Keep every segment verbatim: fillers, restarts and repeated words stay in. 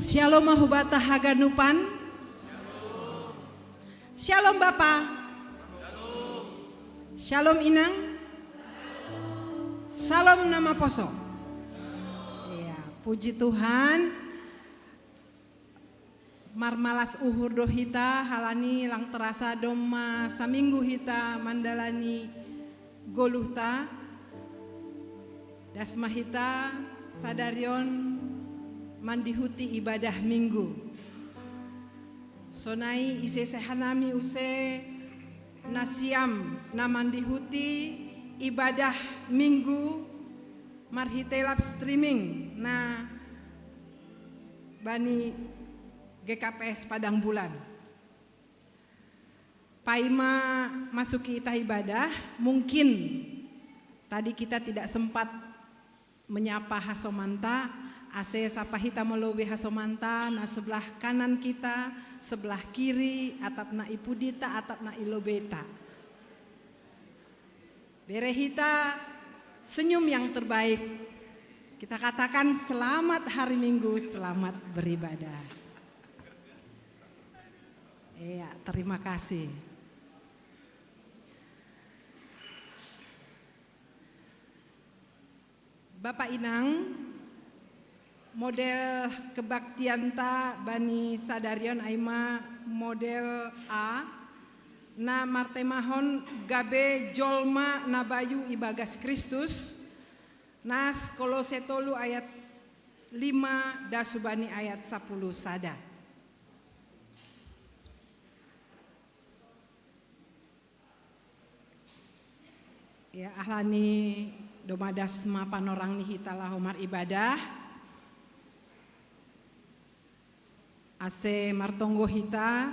Shalom ma hubata haganupan. Shalom Bapa. Shalom Inang. Shalom na maposo. Ya, puji Tuhan. Marmalas uhur do hita, halani lang terasa domma saminggu hita mandalani goluhta. Das ma hita sadarion mandihuti ibadah Minggu. Sonai isese hanami use nasiam na mandihuti ibadah Minggu marhitei live streaming na bani G K P S Padang Bulan. Paima masuki ita ibadah, mungkin tadi kita tidak sempat menyapa hasomanta, ase sapa hita molobi hasomanta na sebelah kanan kita, sebelah kiri, atap na ipudita, atap na ilobeta. Bere hita senyum yang terbaik. Kita katakan selamat hari Minggu, selamat beribadah. Iya, terima kasih. Bapak Inang, model kebaktianta bani sadarion aima model A, na martemahon gabe jolma na bayu ibagas Kristus, nas Kolose tolu ayat lima das hubani ayat sapuluh sada. Ya, alani domadas ma panorang ni hita laho maribadah. Ase martonggo hita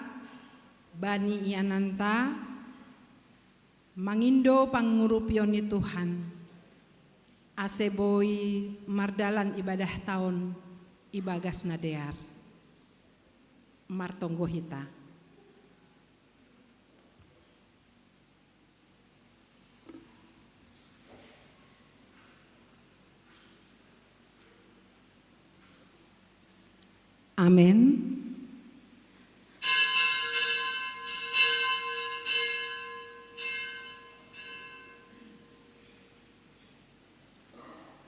bani iananta mangindo pangurupion ni Tuhan. Ase boi mardalan ibadah taon ibagas na dear. Martonggo hita. Amen.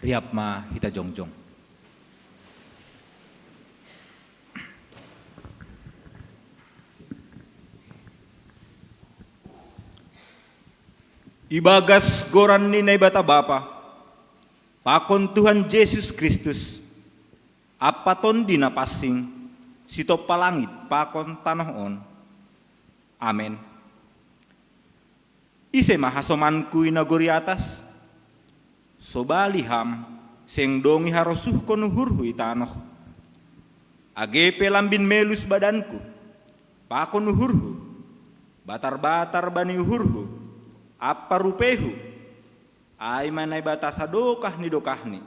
Riap ma hita jongjong. Ibagas goran ni Naibata Bapa, pakon Tuhan Jesus Kristus, ampa Tondi na pansing, sitompa langit pakon tanoh on. Amen. Ise ma hasomanku i nagori atas? Sobali ham, seng dong iharosuhkon uhurhu i tanoh. Age pe lambin melus badanku, pakon uhurhu, batar-batar bani uhurhu, ampa rupeihu, ai ma Naibata sadokah ni dokahni.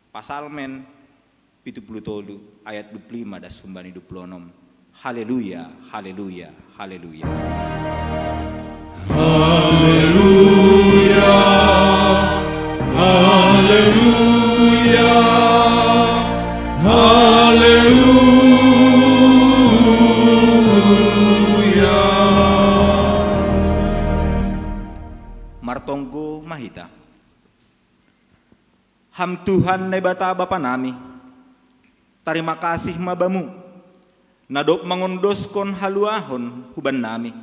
Psalmen pitu puluh tolu ayat dua puluh lima das humbani dua puluh enam. Haleluya, haleluya, haleluya. Haleluya, haleluya, haleluya. Martonggo ma hita. Ham Tuhan Naibata Bapa nami, tarima kasih ma Bamu, na dob mangondoskon haluahon hubannami,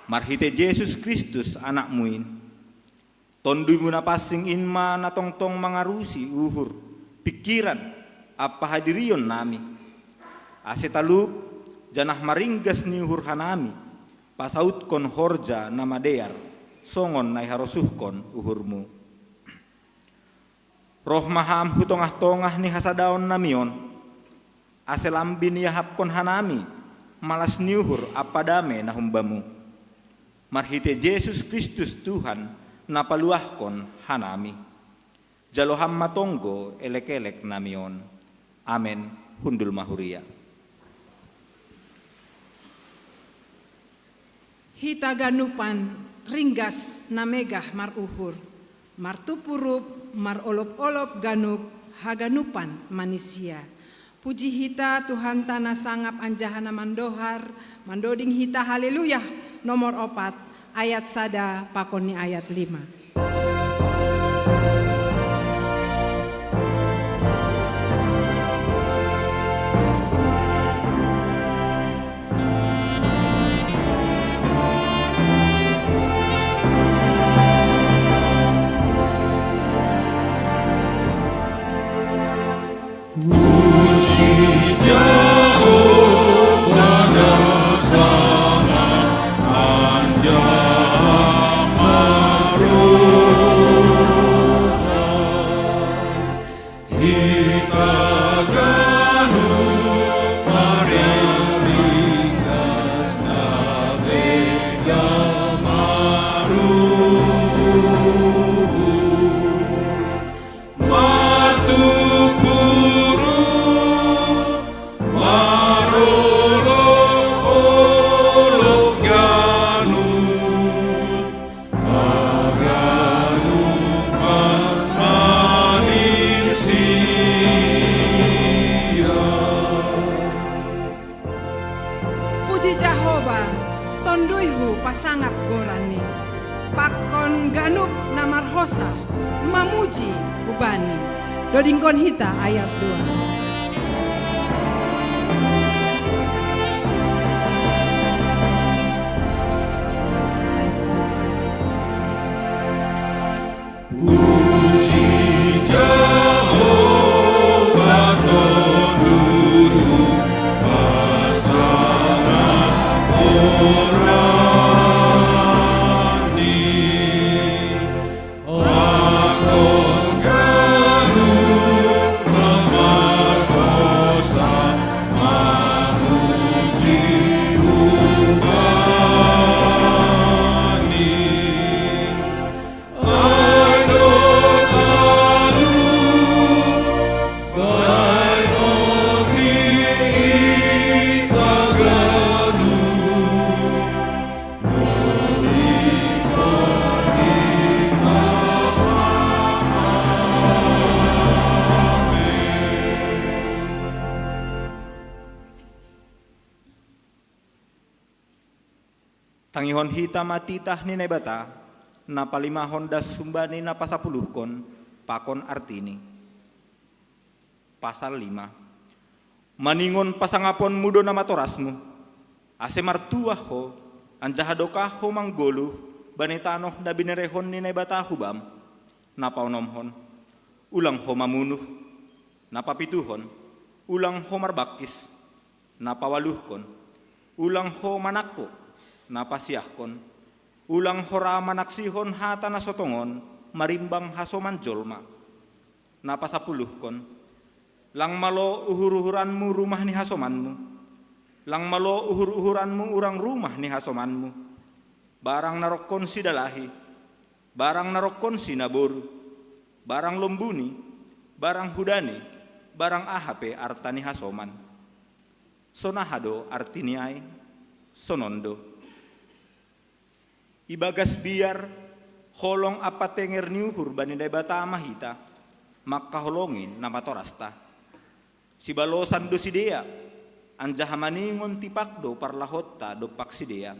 marhitei Jesus Kristus, Anakmu in. TonduyMu na pansing in ma na tongtong mangarusi uhur, pingkiran, ampa hadirionnami, ase talup, janah maringgas ni uhur hanami, pasautkon horja na madear, songon na iharosuhkon uhurMu. Roh ma Ham hu tongah-tongah ni hasadaonnami on, ase lambin iahapkon hanami malas ni uhur ampa dame na humbaMu, marhitei Jesus Kristus Tuhan, na paluahkon hanami. Jalo Ham ma tonggo elek-eleknami on. Amen. Hundul ma huria. Hita ganupan ringgas na megah maruhur, martumpu rup, marolop-olop ganup haganupan manisia. Puji hita Tuhanta na sangap anjaha na mandohar, mandoding hita haleluya, nomor opat, ayat sada pakon ni ayat lima. Puji Jahowa, tonduyhu pasangap goranNi. Pakon ganup na marhosa, mamuji hu Bani. Dodingkon hita ayat dua. Tangihon hita ma titah ni Naibata, na palimahon das humbani na pasapuluhkon pakon artini. Pasal lima. Maningon pasangaponmu do na matorasmu, ase martuah ho, anjaha dokah ho manggoluh bani tanoh na binerehon ni Naibata hu bam. Na paonomhon, ulang ho mamunuh. Na papituhon, ulang ho marbangkis. Na pawaluhkon, ulang ho manangko. Na pasiahkon, ulang ho ra manaksihon hata na so tongon marimbang hasoman jolma. Na pasapuluhkon, lang malo uhur-uhuranmu rumah ni hasomanmu. Lang malo uhur-uhuranmu urang rumah ni hasomanmu. Barang na rongkon sidalahi, barang na rongkon sinaboru, barang lombuni, barang hudani, barang aha pe arta ni hasoman. Sonaha do artini ai? Sonon do. Ibagas biar, holong ampa tenger ni uhur bani Naibata ma hita, mangkaholongi na matorasta. Sibalosan do sidea, anjaha maningon tipak do parlahonta dompak sidea.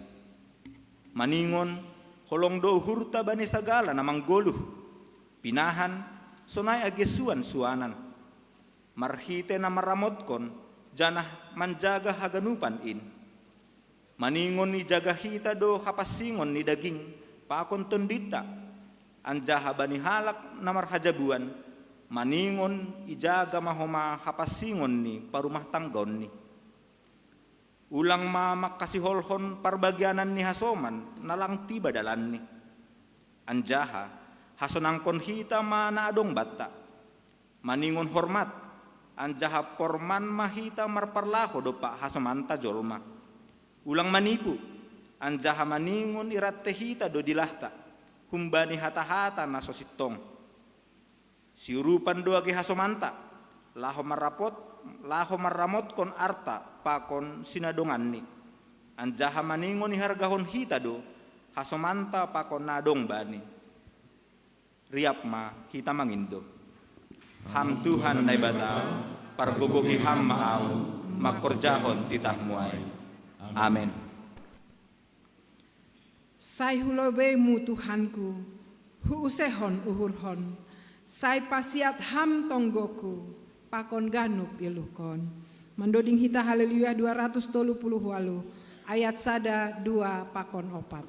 Maningon, holong do uhurta bani sagala na manggoluh, pinahan, sonai age suan-suanan. Marhite na maramotkon, janah manjaga haganupan in. Maningon ijaga hita do hapansingon ni daging pakon tondinta, anjaha bani halak na marhajabuan, maningon ijaga ma homa hapansingon ni parumah tanggaonni. Ulang ma mangkasiholhon parbagianan ni hasoman na lang tiba dalanni. Anjaha hasonangkon hita ma na adong banta. Maningon hormat, anjaha porman ma hita marparlaho dompak hasomanta jolma. Ulang manipu, anjaha maningon irante hita do dilahta, humbani hata-hata na so sintong. Siurupan do age hasomanta, laho marrapot, laho marramotkon arta pakon sinadonganni. Anjaha maningon ihargahon hita do hasomanta pakon na adong bani. Riap ma hita mangindo. Ham Tuhan Naibata, Pargogohi Ham ma ahu, mangkorjahon titahMu ai. Amen. Sai hu lobeiMu, Tuhanku, huusehon uhurhon, sai pasiat Ham tonggoku, pakon ganup iluhkon. Mandoding hita Haleluya dua ratus tolu puluh walu, ayat sada, dua, pakon opat.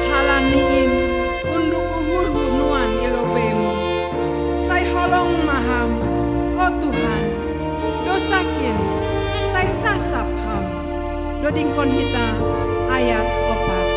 Halani in, unduk uhurhu nuan i lobeiMu. Sai holong ma Ham, o Tuhan, dosakin, sai sasap Ham. Dodingkon hita ayat opat.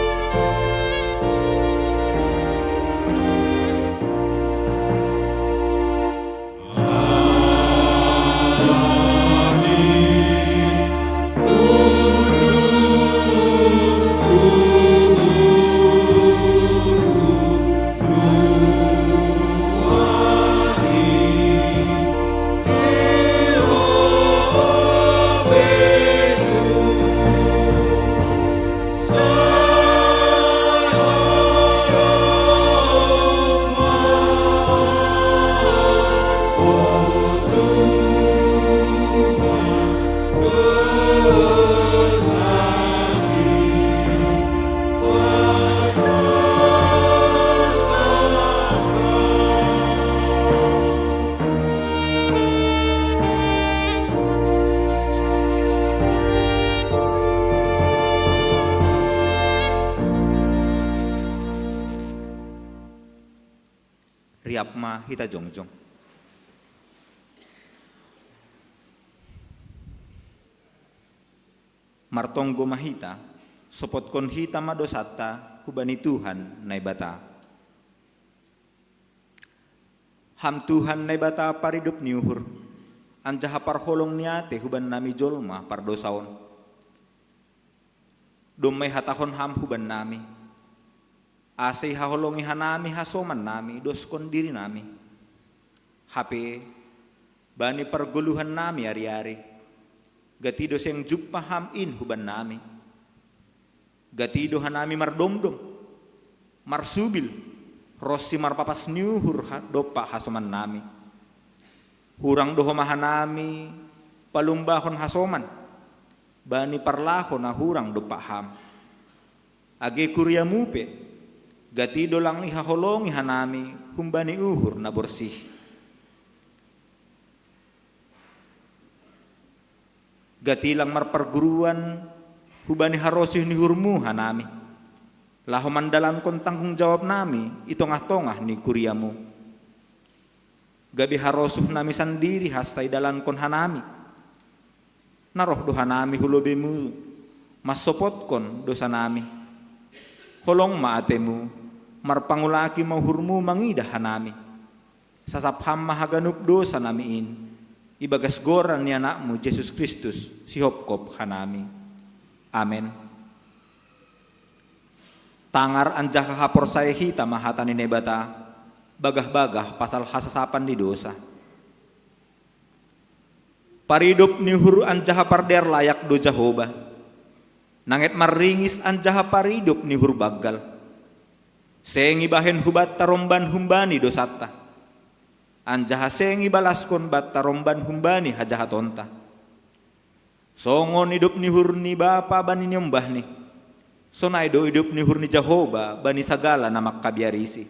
Riap ma hita jongjong. Martonggo ma hita, sopotkon hita ma dosanta hubani Tuhan Naibata. Ham Tuhan Naibata paridop ni uhur, anjaha parholong ni atei hubannami jolma pardosa on. Domma ihatahon Ham hubannami, ase ihaholongi hanami hasomannami doskon dirinami. Hape bani pargoluhannami ari-ari, gati do seng jumpah Ham in hubannami. Gati do hanami mardomdom, marsubil, ronsi marpapas ni uhur ha-, dompak hasomannami. Hurang do homa hanami palumbahon hasoman, bani parlaho na hurang dompak Ham. Age kuriaMu pe, gati do lang ihaholongi hanami humbani uhur na borsih. Gati lang marparguruan hubani harosuh ni uhurMu hanami, laho mandalankon tanggung jawabnami i tongah-tongah ni kuriaMu. Gabe harosuhnami sandiri hansa idalankon hanami. Na roh do hanami hu lobeiMu mansopotkon dosanami. Holong ma atemu, marpangulaki ma uhurmu mangidah hanami. Sasap ham ma haganup dosa nami in, ibagas goran ni anakmu Jesus Kristus, sihopkop hanami. Amen. Tangar anjaha haporsaya hita ma hata ni Naibata, bagah-bagah pasal hasasapan ni dosa. Paridop ni uhur anjaha pardear layak do Jahoba. Nanget marringis anjaha paridop ni uhur banggal. Seng ibahen hubanta romban humbani dosanta. Anjaha seng ibalaskon banta romban humbani hajahatonta. Songon idop ni uhur ni bapa bani niombahni, sonai do idop ni uhur ni Jahoba bani sagala na mangkabiarisi.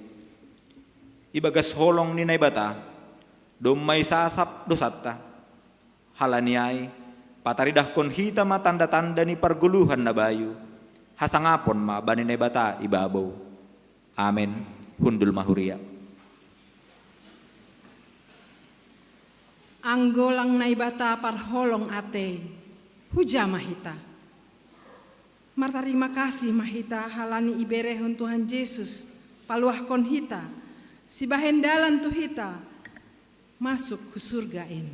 Ibagas holong ni Naibata, domma isasap dosanta. Halani ai, pataridahkon hita ma tanda-tanda ni pargoluhan na bayu, hasangapon ma bani Naibata ibabou. Amen. Hundul ma huria. Anggo lang Naibata parholong atei, huja ma hita. Martarima kasih ma hita halani iberehon Tuhan Jesus, paluahkon hita, sibahen dalan tu hita, masuk hu surga in.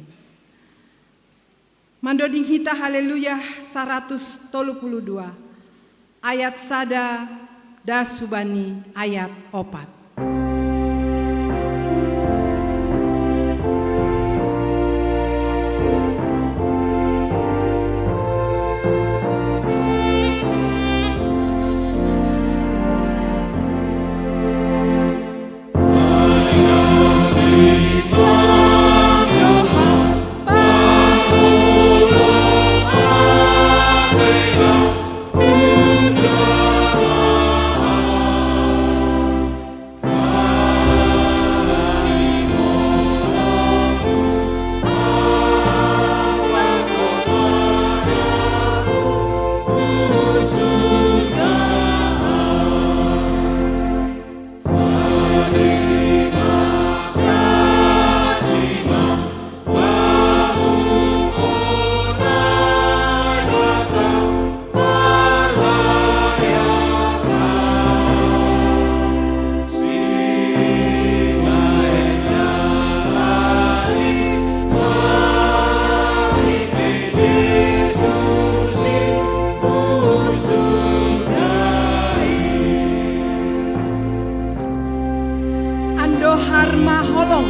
Mandoding hita Haleluya saratus tolu puluh dua, ayat sada das hubani ayat opat. Andohar ma holong,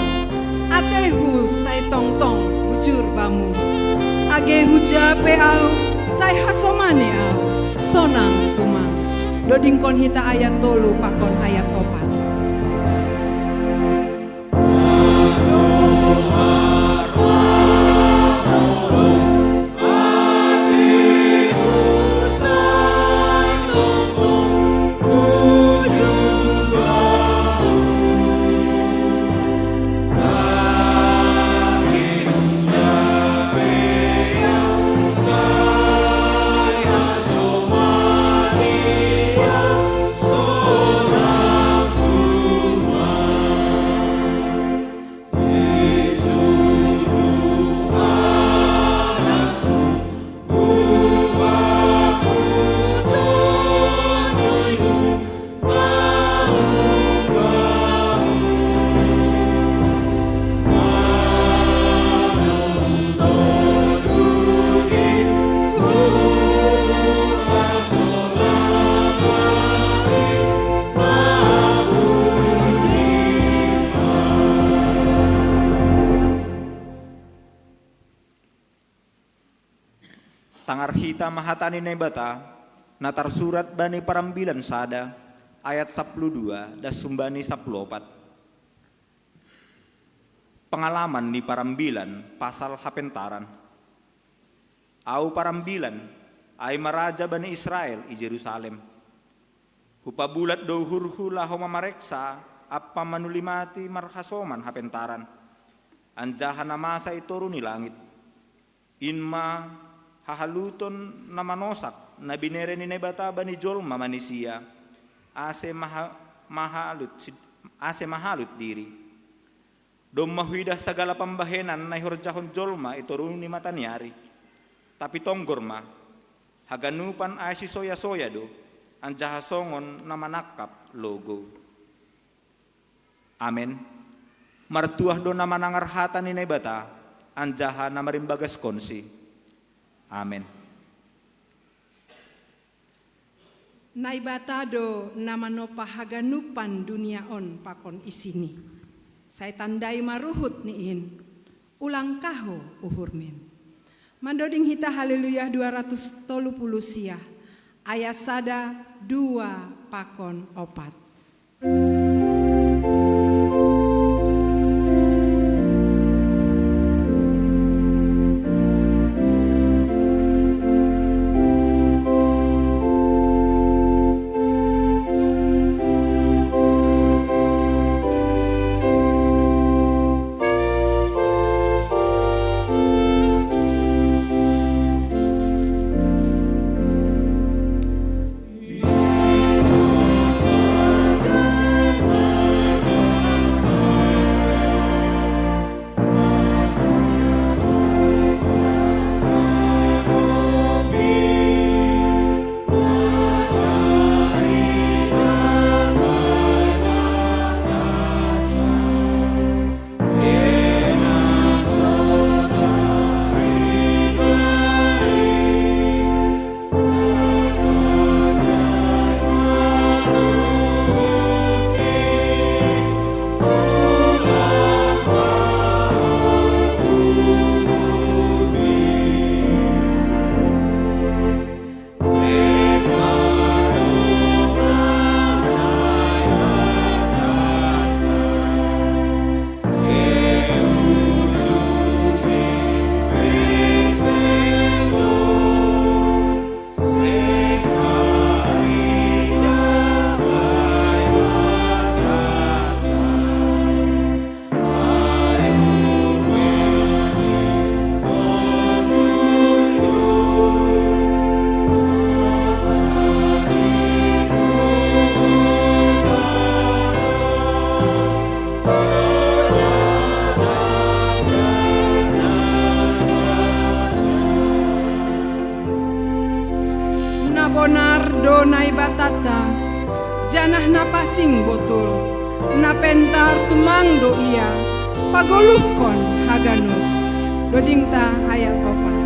ateihu sai tongtong bujur bamu. Age huja pe au, sai hasomane au, sonang tumang. Dodingkon hita ayat tolu pakon ayat opat. Tangar hita ma hata ni Naibata, na tarsurat bani Parambilan sada, ayat sapuluh dua das humbani sapuluh opat. Pengalaman ni Parambilan pasal hapentaran. Au Parambilan, ai ma raja bani Israel i Jerusalem. Hupabulat do uhurhu laho mamareksa ampa manulimati marhasoman hapentaran, anjaha na masa i toru ni langit. In ma hahaluton na manosak na binere ni Naibata bani jolma manisia, ase maha-, mahalut sid-, ase mahalut diri. Domma huidah sagala pambahenan na ihorjahon jolma i toru ni mata ni ari. Tapi tonggor ma, haganupan ai sisoya-soya do, anjaha songon na manangkap logou. Amen. Martuah do na manangar hata ni Naibata, anjaha na marimbagaskonsi. Amen. Naibata do na manompa haganupan dunia on pakon isini. Sai tandai ma ruhut ni in, ulang kaho uhurmin. Mandoding hita Haleluya dua ratus tolu puluh sia, ayat sada, dua, pakon opat. Na bonar do Naibatanta, janah na pansing botul, na pentar tumang do Ia, pagoluhkon haganup. Dodingta ayat opat.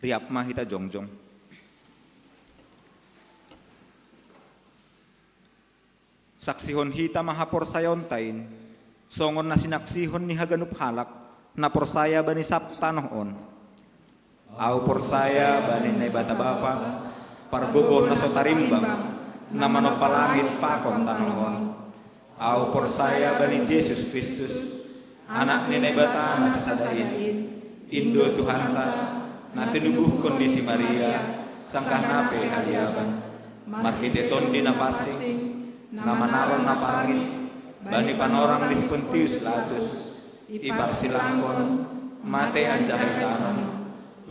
Riap ma hita jongjong. Saksihon hita ma haporsayaonta in, songon na sinaksihon ni haganup halak na porsaya bani sab tanoh on. Ahu porsaya bani Naibata Bapa, pargogoh na so tarimbang, na manompa langit pakon tanoh on. Ahu porsaya bani Jesus Kristus, Anak ni Naibata na sasada in, in do Tuhanta, na tinubuhkon di si Maria, sanggah na pe haliaban. Marhite Tondi na pansing, na manaron na parngit, bani panorang ni si Pontius Latus, iparsilangkon, mate anjaha itanom,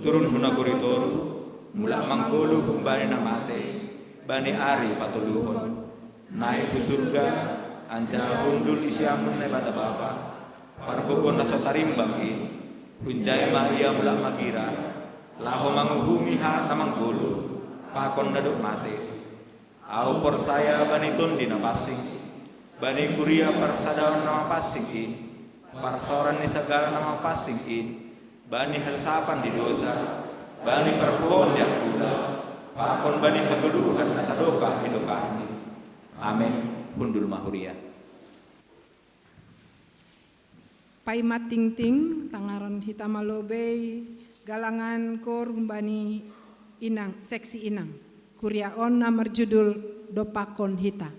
turun hu nagori toruh, mulak manggoluh humbani na mate, bani ari patoluhon. Naik hu surga, anjaha hundul di siamun Naibata Bapa, pargogoh na so tarimbang in, hunjai ma Ia mulak magira, laho manguhumi halak na manggoluh, pakon na dob mate. Ahu porsaya bani Tondi na pansing, bani kuria parsadaon na mapansing in, parsaoran ni sagala na mapansing in, bani hasasapan di dousa, bani parpuhoon ni angkula, pakon bani hagoluhan na sadokah ni dokahni. Amen. Hundul ma huria. Pai ma tingting, tangaron hita ma lobei galangan kor humbani inang, seksi inang. Kuria on na marjudul Dopakon Hita.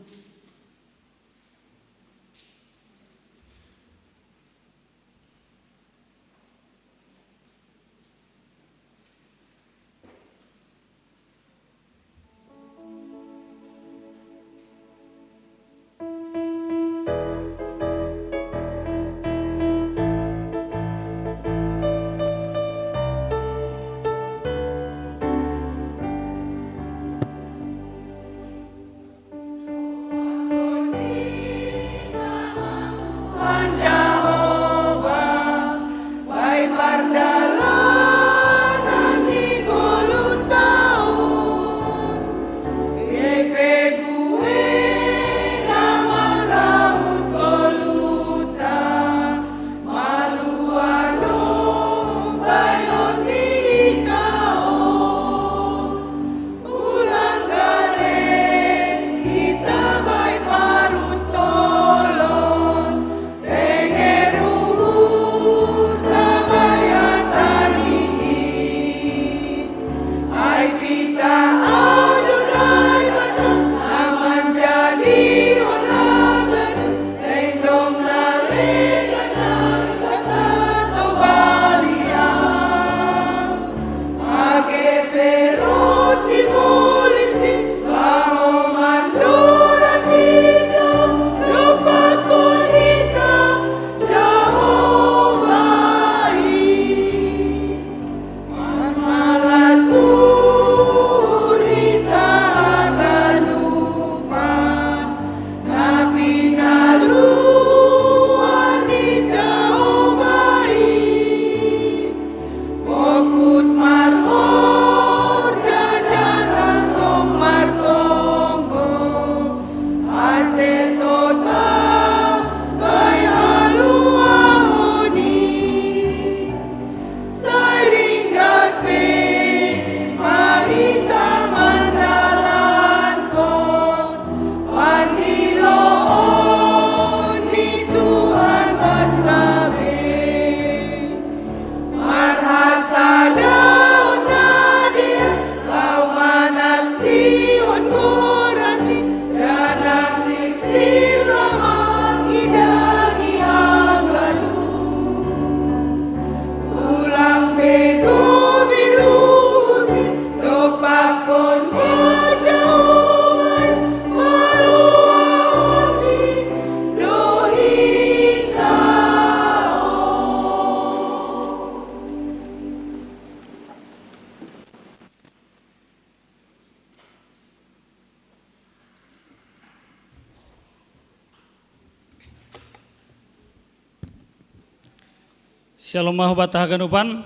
Syalom ma huba haganupan.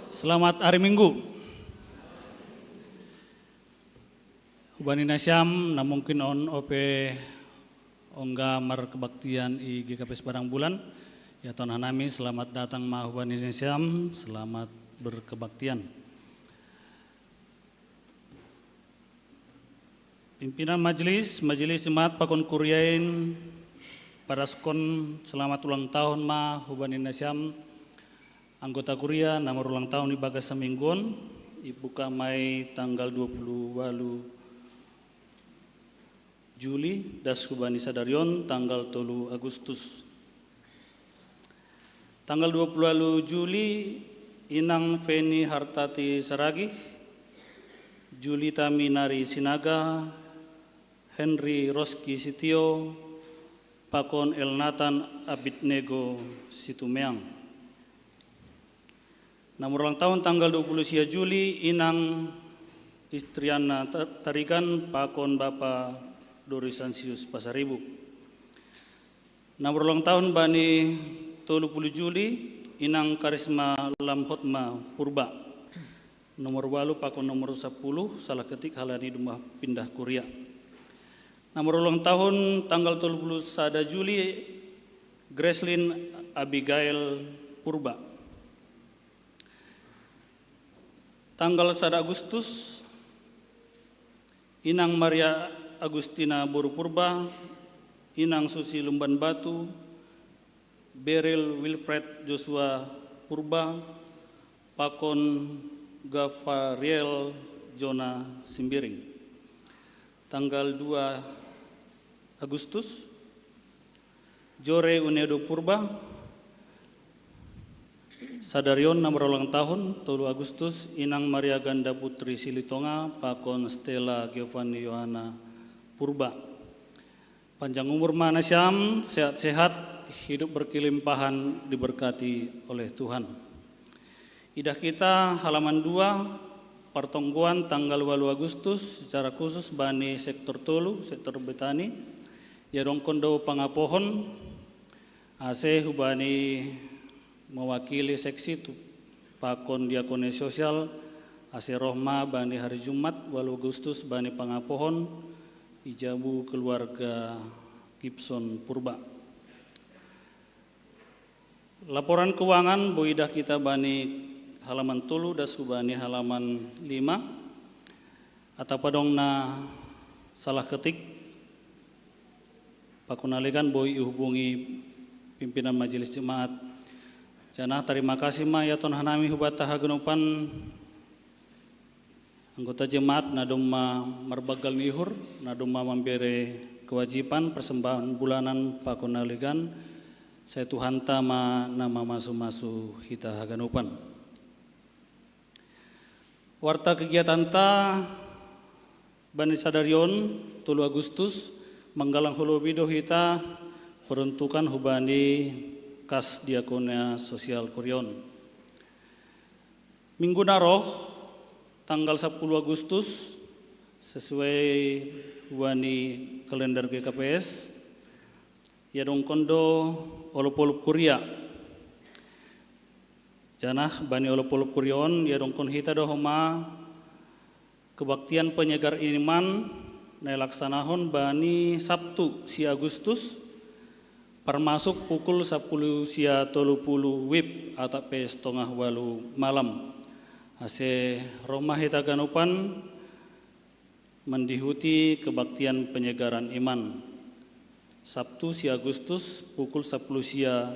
Selamat hari Minggu. Huba ni nasiam, na mungkin on ope ongga markebaktian i G K P S Padang Bulan, ya, ton hanami selamat datang ma huba ni nasiam, selamat berkebaktian. Pimpinan majelis, majelis jemaat pakon kuria in, padaskon selamat ulang tahun ma huba ni nasiam anggota kuria na marulang tahun i bagas saminggu on, ibuka ma i tanggal dua puluh walu Juli, das huba ni sadari on tanggal tolu Agustus. Tanggal dua puluh walu Juli, Inang Feni Hartati Saragih, Julita Minari Sinaga, Henry Roski Sitio, pakon Elnatan Abednego Situmeang. Na marulang tahun tanggal dua puluh sia Juli, Inang Istriana Ta-, Tarigan, pakon Bapa Dorisansius Pasaribu. Na marulang tahun bani tolu puluh Juli, Inang Karisma Lamhotma Purba. Nomor walu pakon nomor sapuluh, salah ketik halani dumah pindah kuria. Na marulang tahun tanggal tolu puluh sada Juli, Greslin Abigail Purba. Tanggal sada Agustus, Inang Maria Agustina Boru Purba, Inang Susi Lumban Batu, Beril Wilfred Joshua Purba, pakon Gavariel Jona Simbiring. Tanggal dua Agustus, Jore Unedo Purba. Sadarion na marulang tahun, tolu Agustus, Inang Maria Ganda Putri Silitonga, pakon Stella Giovanni Yohana Purba. Panjang umur ma nasiam, sehat-sehat, hidup berkelimpahan, diberkati oleh Tuhan. Idah kita halaman dua, partonggoan tanggal walu Agustus, secara khusus bani sektor tolu, sektor Betani, ia dongkon do pangapohon, ase hubani mewakili seksi tu pakon diakoni sosial, ase roh ma bani hari Jumat walu Agustus bani pangapohon, ijabu keluarga Gibson Purba. Laporan keuangan boi idah kita bani halaman tolu das hubani halaman lima. Atau padong na salah ketik, pakon na legan boi ihubungi pimpinan majelis jemaat. Janah tarima kasih ma iaton hanami hubata haganupan anggota jemaat na domma marbagal ni uhur, na domma mambere kewajiban persembahan bulanan pakon na legan, sai Tuhanta ma na mamasu-masu hita haganupan. Warta kegiatanta bani sadarion, tolu Agustus, manggalang holobi do hita peruntukan hubani kas diakonia sosial kurion. Minggu na roh, tanggal sapuluh Agustus, sesuai hubani kalender G K P S, ia dongkon do olop-olop kuria. Janah bani olop-olop kurion, ia dongkon hita do homa kebaktian penyegar iman na ilaksanahon bani Sabtu sia Agustus, parmasuk pukul sapuluh sia tolu puluh wib atap pe setengah walu malam. Ase roh ma hita ganupan mandihuti kebaktian penyegaran iman. Sabtu sia Agustus pukul sapuluh sia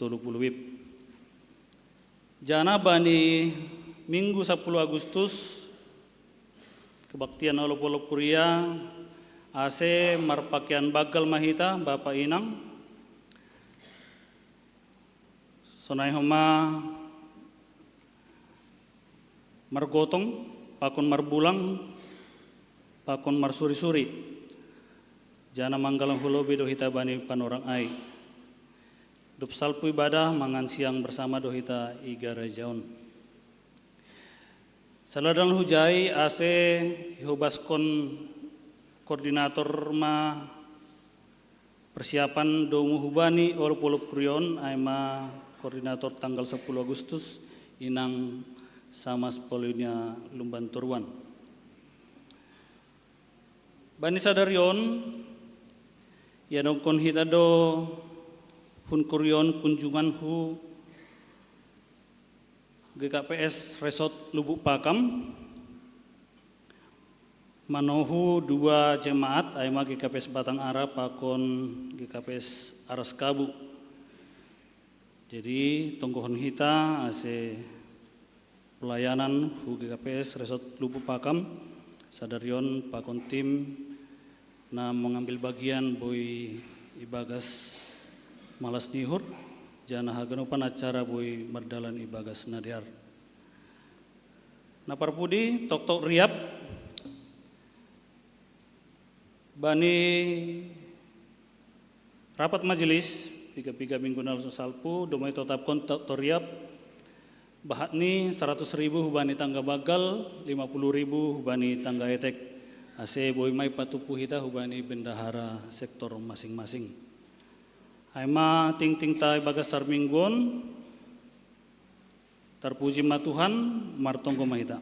tolu puluh wib. Janah bani Minggu sapuluh Agustus, kebaktian olop-olop kuria, ase marpakean bagal ma hita, Bapa Inang. Sonai homa margotong, pakon marbulang, pakon marsuri-suri. Janah manggalang holobi do hita bani panorang ai. Dob salpu ibadah mangan siang bersama do hita i gareja on. Saladang hujai ase ihobaskon koordinator ma persiapan domu hubani olop-olop kurion, ai ma koordinator tanggal sapuluh Agustus, Inang Samas Paulinia Lumban Toruan. Bani sadarion, ia dongkon hita do hun kurion kunjungan hu G K P S Resort Lubuk Pakam, manohu dua jemaat, ai ma G K P S Batang Ara pakon G K P S Aras Kabu. Jadi tonggohon hita ase pelayanan hu G K P S Resort Lubuk Pakam, sadarion pakon tim na mengambil bagian boi ibagas malas ni uhur, janah haganupan acara boi mardalan ibagas na dear. Na parpudi, toktok riap bani rapat majelis, piga-piga minggu na salpu, domai totapkon toktok riap, bahat ni saratus ribu hubani tangga bagal, lima puluh ribu hubani tangga etek. Ase boi ma ipatupu hita hubani bendahara sektor masing-masing. Ai ma tingtingta ibagas sarminggu on, tarpuji ma Tuhan, martonggo ma hita.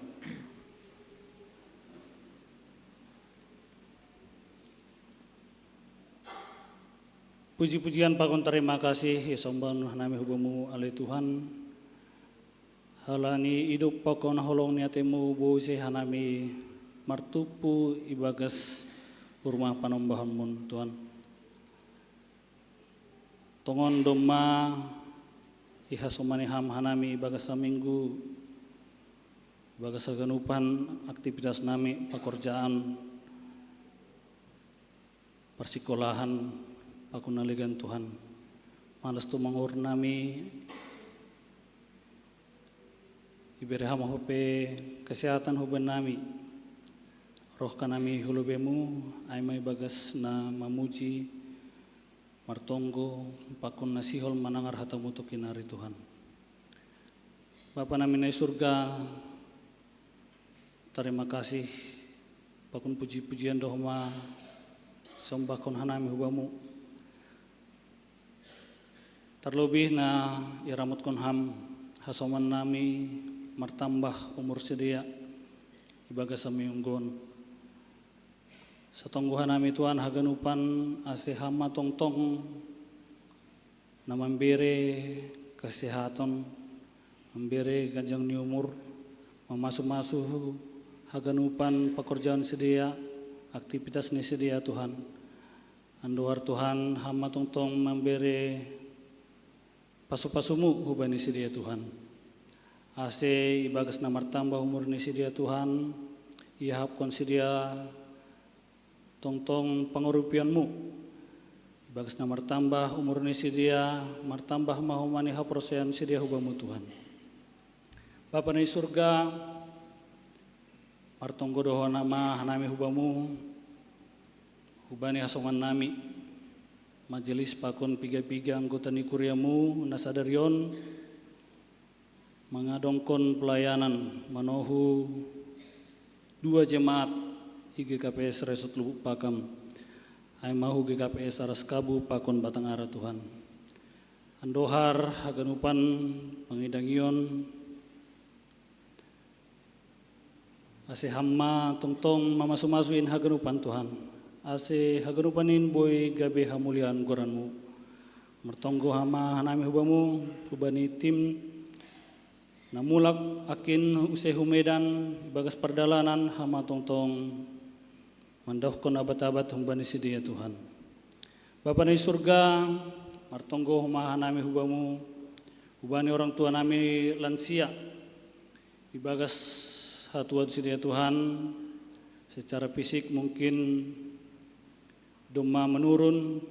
Puji-pujian pakon tarima kasih isombahon hanami hu Bamu ale Tuhan, halani idop pakon holong ni atemu boise hanami martumpu ibagas rumah panumbahanMu, Tuhan. Tongon domma ihasomani Ham hanami ibagas saminggu, ibagas haganupan aktivitas nami, pakorjaan, parsikolahan, pakon na legan, Tuhan. Malas tumangor nami, ibere Ham ho pe kesehatan huban nami. Roh hanami hu lobeiMu, ai ma ibagas na mamuji, martonggo, pakon na sihol manangar hataMu tokin ari, Tuhan. Bapa nami na i surga, tarima kasih pakon puji-pujian do homa sombahkon hanami hu Bamu. Tarlobih na iramotkon Ham hasoman nami martambah umur sidea ibagas saminggu on. Satonggo hanami, Tuhan, haganupan, ase Ham ma tongtong na mambere kesehatan, mambere ganjang ni umur, mamasu-masu haganupan pakorjaon sidea, aktivitas ni sidea, Tuhan. Andohar, Tuhan, Ham ma tongtong mambere pasu-pasuMu hubani sidea, Tuhan. Ase ibagas na martambah umur ni sidea, Tuhan, iahapkon sidea tongtong pangurupianMu. Ibagas na martambah umur ni sidea, martambah ma homa ni haporseaon sidea hu Bamu, Tuhan. Bapa na i surga, martonggo do homa hanami hu Bamu, hubani hasoman nami, majelis pakon piga-piga anggota ni kuriaMu na sadari on, mangadongkon pelayanan manohu dua jemaat i G K P S Resort Lubuk Pakam, ai ma hu G K P S Aras Kabu pakon Batang Ara, Tuhan. Andohar haganupan pangidangion, ase Ham ma tongtong mamasu-masu in haganupan, Tuhan. Ase haganupan in boi gabe hamulian goranMu. Martonggo homa hanami hu Bamu, hubani tim na mulak angkin use hu Medan ibagas pardalanan, Ham ma tongtong mandaohkon abat-abat hubani sidea, Tuhan. Bapa na i surga, martonggo homa hanami hu Bamu, hubani orang tua nami lansia, ibagas hatuaon sidea, Tuhan, secara fisik mungkin domma menurun,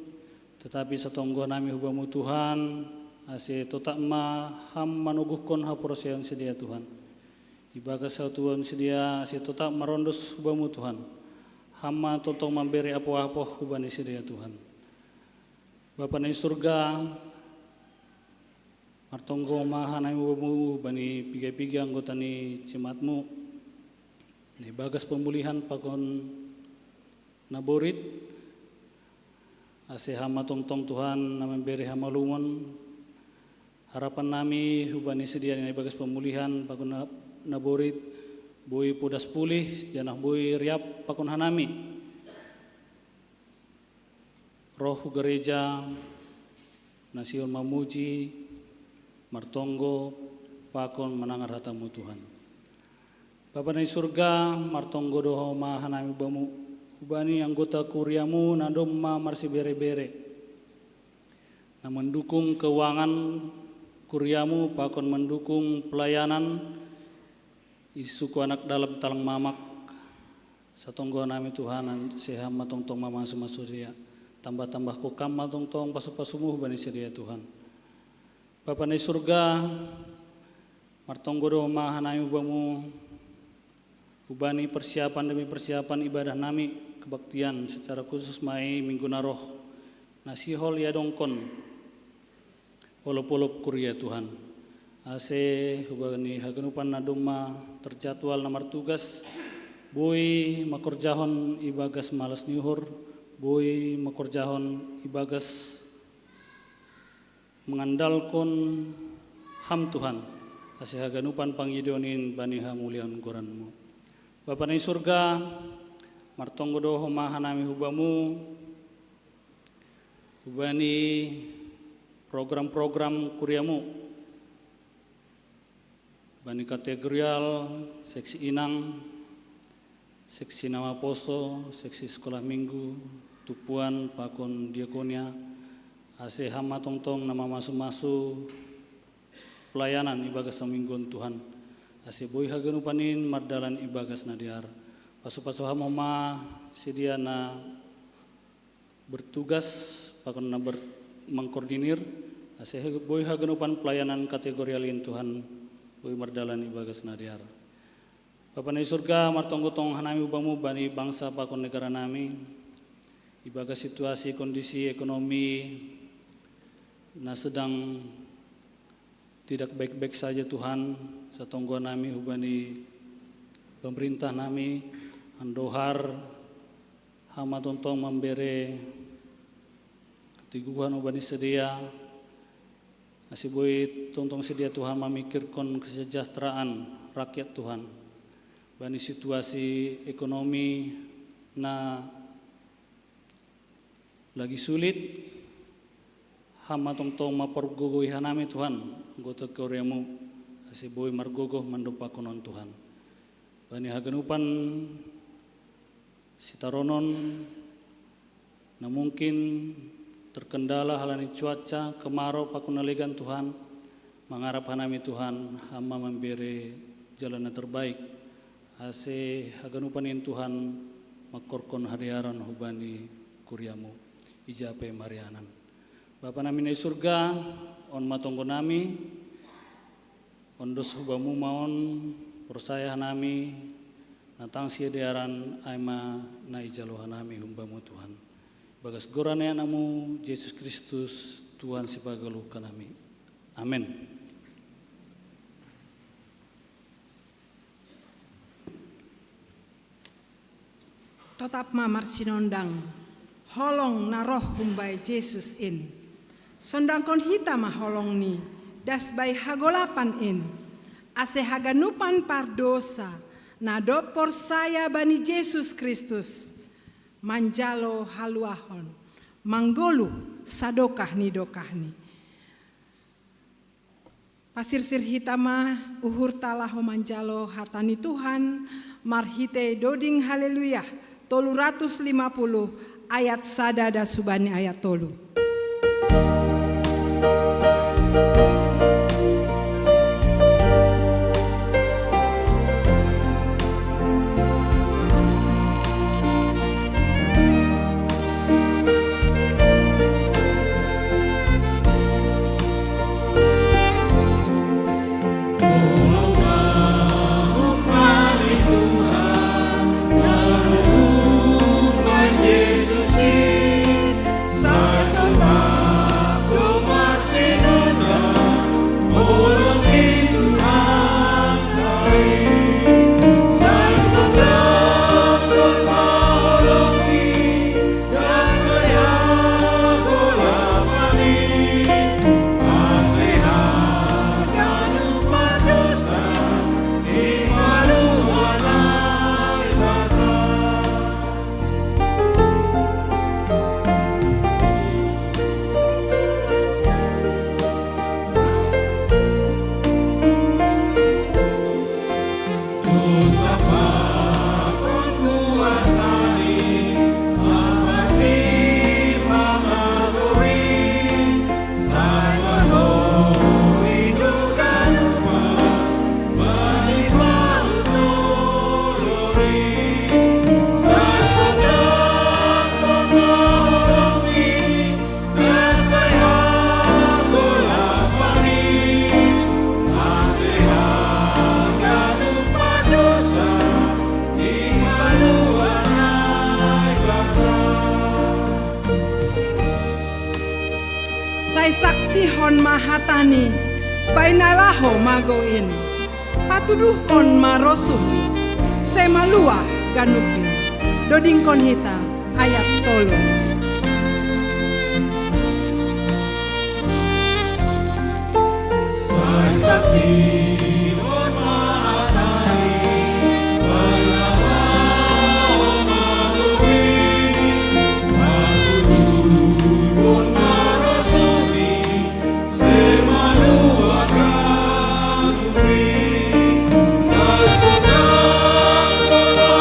tetapi satonggo hanami hu Bamu, Tuhan, ase totap ma Ham manoguhkon haporseaon sidea, Tuhan. Ibagas hatuaon sidea ase totap marondos hu Bamu, Tuhan. Ham ma tongtong mambere apoh-apoh hubani sidea, Tuhan. Bapa na i surga, martonggo ma hanami hu Bamu hubani piga-piga anggota ni jemaat-Mu, na ibagas pamulihan pakon na borit, ase Ham ma tongtong, Tuhan, na mambere hamalumon. Harapan nami hubani sidea na ibagas pamulihan pakon na, na borit, boi podas pulih, janah boi riap pakon hanami. Roh hu gareja, na sihol mamuji, martonggo, pakon manangar hata-Mu, Tuhan. Bapa na i surga, martonggo do homa hanami hu Bamu, hubani anggota kuria-Mu na domma marsibere-bere, na mandukung keuangan kuria-Mu pakon mandukung pelayanan i suku anak dalam Talang Mamak. Satonggo hanami, Tuhan, ase Ham ma tongtong mamasu-masu sidea. Tambah-tambahkon Ham ma tongtong pasu-pasu-Mu hubani sidea, Tuhan. Bapa na i surga, martonggo do homa hanami hu Bamu, hubani persiapan demi persiapan ibadah nami kebaktian, secara khusus ma i minggu na roh, na sihol iadongkon olop-olop kuria, Tuhan. Ase hubani haganupan na domma terjadwal na martugas, boi makorjahon ibagas malas ni uhur, boi makorjahon ibagas mangandalkon Ham, Tuhan, ase haganupan pangidoan in bani hamuliaon goran-Mu. Bapa na i surga, martonggo do homa hanami hu Bamu, hubani program-program kuria-Mu, bani kategorial, seksi inang, seksi namaposo, seksi sekolah minggu, tupuan pakon diakonia, ase hama tongtong namamasu-masu pelayanan ibagas samingguon Tuhan, ase boi haganupan in mardalan ibagas na dear. Pasu-pasu hama ma sidea na bertugas pakon na ber-, mangkoordinir, ase boi haganupan pelayanan kategorial in Tuhan, boi mardalan ibagas na dear. Bapa na i surga, martonggo-tonggo hanami hu Bamu bani bangsa pakon negara nami, ibagas situasi kondisi ekonomi na sedang tidak baik-baik saja Tuhan, satonggo hanami hubani pemerintah nami, andohar hama tongtong mambere keteguhan hubani sidea, ase boi tongtong sidea Tuhan mamikirkon kesejahteraan rakyat Tuhan. Bani situasi ekonomi na lagi sulit, hama tongtong mapargogohi hanami Tuhan, anggota kuriamu, ase boi margogoh mandompakkon on Tuhan. Bani haganupan sitaronon na mungkin terkendala halani cuaca, kemarau pakon na legan Tuhan, mangarap hanami Tuhan, hama mambere jalan na terbaik, ase haganupan in Tuhan mangkorkon hadearan hubani kuriamu, ija pe marianan. Bapa nami na i surga, on ma tonggo nami, ondos hu Bamu ma on, porsaya hanami, na tangsi hadearan ai ma na ijalo hanami hu Bamu Tuhan. Bagas goran ni Anakmu, Jesus Kristus, Tuhan sipagalokan nami. Amen. Totap ma marsinondang holong na roh humbai Jesus in. Sondangkon hita ma holongni, das bai hagolapan in, ase haganupan pardousa na dob porsaya bani Jesus Kristus manjalo haluahon, manggoluh sadokah ni dokahni. Pasirsir hita ma uhurta laho manjalo hata ni Tuhan marhitei doding Haleluya tolu ratus lima puluh ayat sada das hubani ayat tolu. Sai saksihon ma hatani, bai na laho magou in. Patuduhkon ma rosuh, sai maluah ganup in. Dodingkon hita ayat tolu. Sai saksihon ma hatani, bai na laho magou in. Patuduhkon ma rosuhni, sai maluah ganup in. Sai sondangkon ma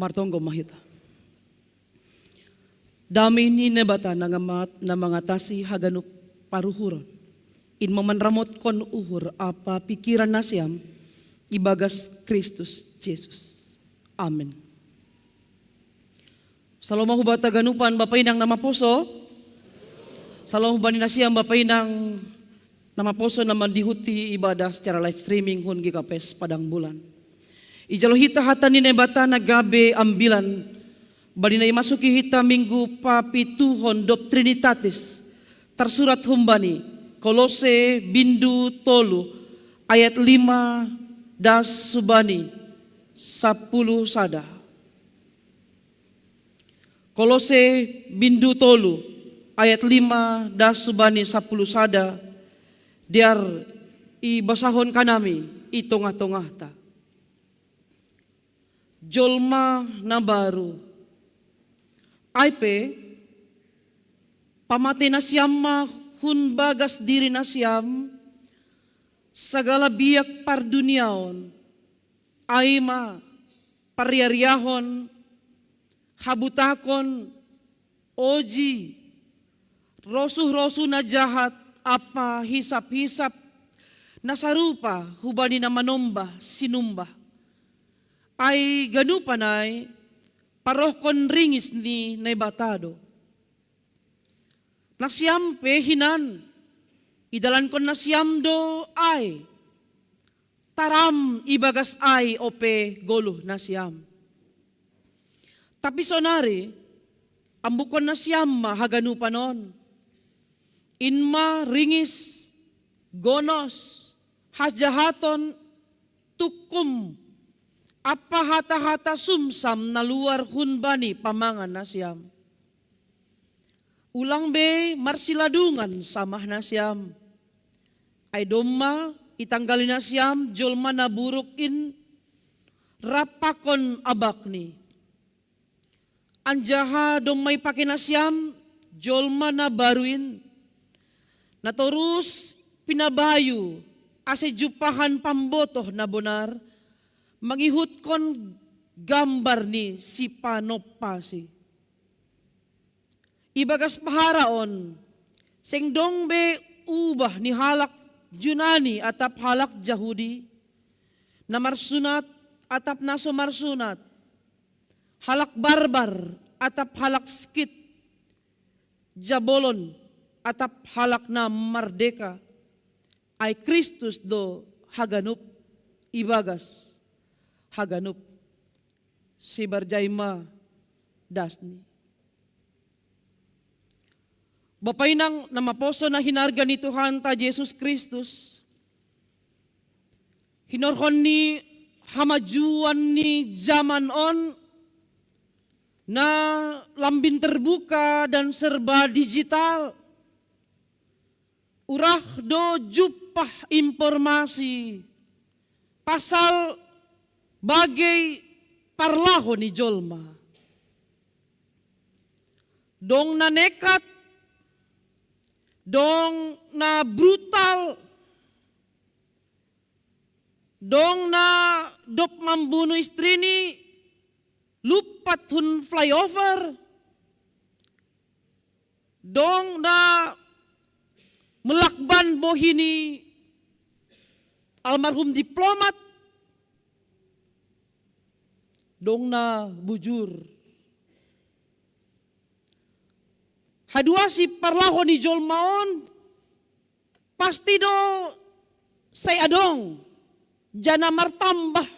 Martonggo ma hita. Dame ni Naibata na mangatasi haganup paruhuron, in mamanramotkon uhur ampa pikiran nasiam ibagas Kristus Jesus. Amin. Salom ma hubata haganupan bapa inang na maposo. Salom hubani nasiam bapa inang na maposo na mandihuti ibadah secara live streaming hun G K P S Padang Bulan. Ijalo hita hata ni Naibata na gabe ambilan bani na imasuki hita minggu papituhon dob Trinitatis, tarsurat humbani Kolose bindu tolu ayat lima das subani sapuluh sada. Kolose bindu tolu ayat lima das subani sapuluh sada. Diar ibasahon kanami i tongah-tongahta. Jolma na baru. Ai pe, pamatei nasiam ma hun bagas diri nasiam sagala biak parduniaon, ai ma parriariahon, habutakon, oji, rosuh-rosuh na jahat ampa hisap-hisap na sarupa hubani na manombah sinumbah. Ai ganupan ai parohkon ringis ni Naibata do. Nasiam pe hinan, idalankon nasiam do ai, taram ibagas ai ope goluh nasiam. Tapi sonari, ambukkon nasiam ma haganupan on. In ma ringis, gonos, hajahaton, tungkum, ampa hata-hata sumsam na luar hun bani pamangan nasiam. Ulang be marsiladungan samah nasiam. Ai domma itanggali nasiam jolma na buruk in rap pakon abakni. Anjaha domma ipake nasiam jolma na baru in, na torus pinabayu ase jumpahan pambotoh na bonar, mangihutkon gambar ni sipanompasi. Ibagas pahara on, seng dong be ubah ni halak Junani atap halak Jahudi, na marsunat atap na so marsunat, halak barbar atap halak Skit, jabolon atap halak na mardeka, ai Kristus do haganup ibagas haganup. Sibarjai ma dasni. Bapa inang na maposo na hinarga ni Tuhanta Jesus Kristus, hinorhon ni hamajuan ni jaman on na lambin terbuka dan serba digital, urah do jumpah informasi pasal bagei parlaho ni jolma. Dong na nekat, dong na brutal, dong na dob mambunuh istrini lumpat hun flyover, dong na melakban bohi ni almarhum diplomat, dong na bujur. Haduasi parlaho ni jolma on pasti do sai adong, janah martambah.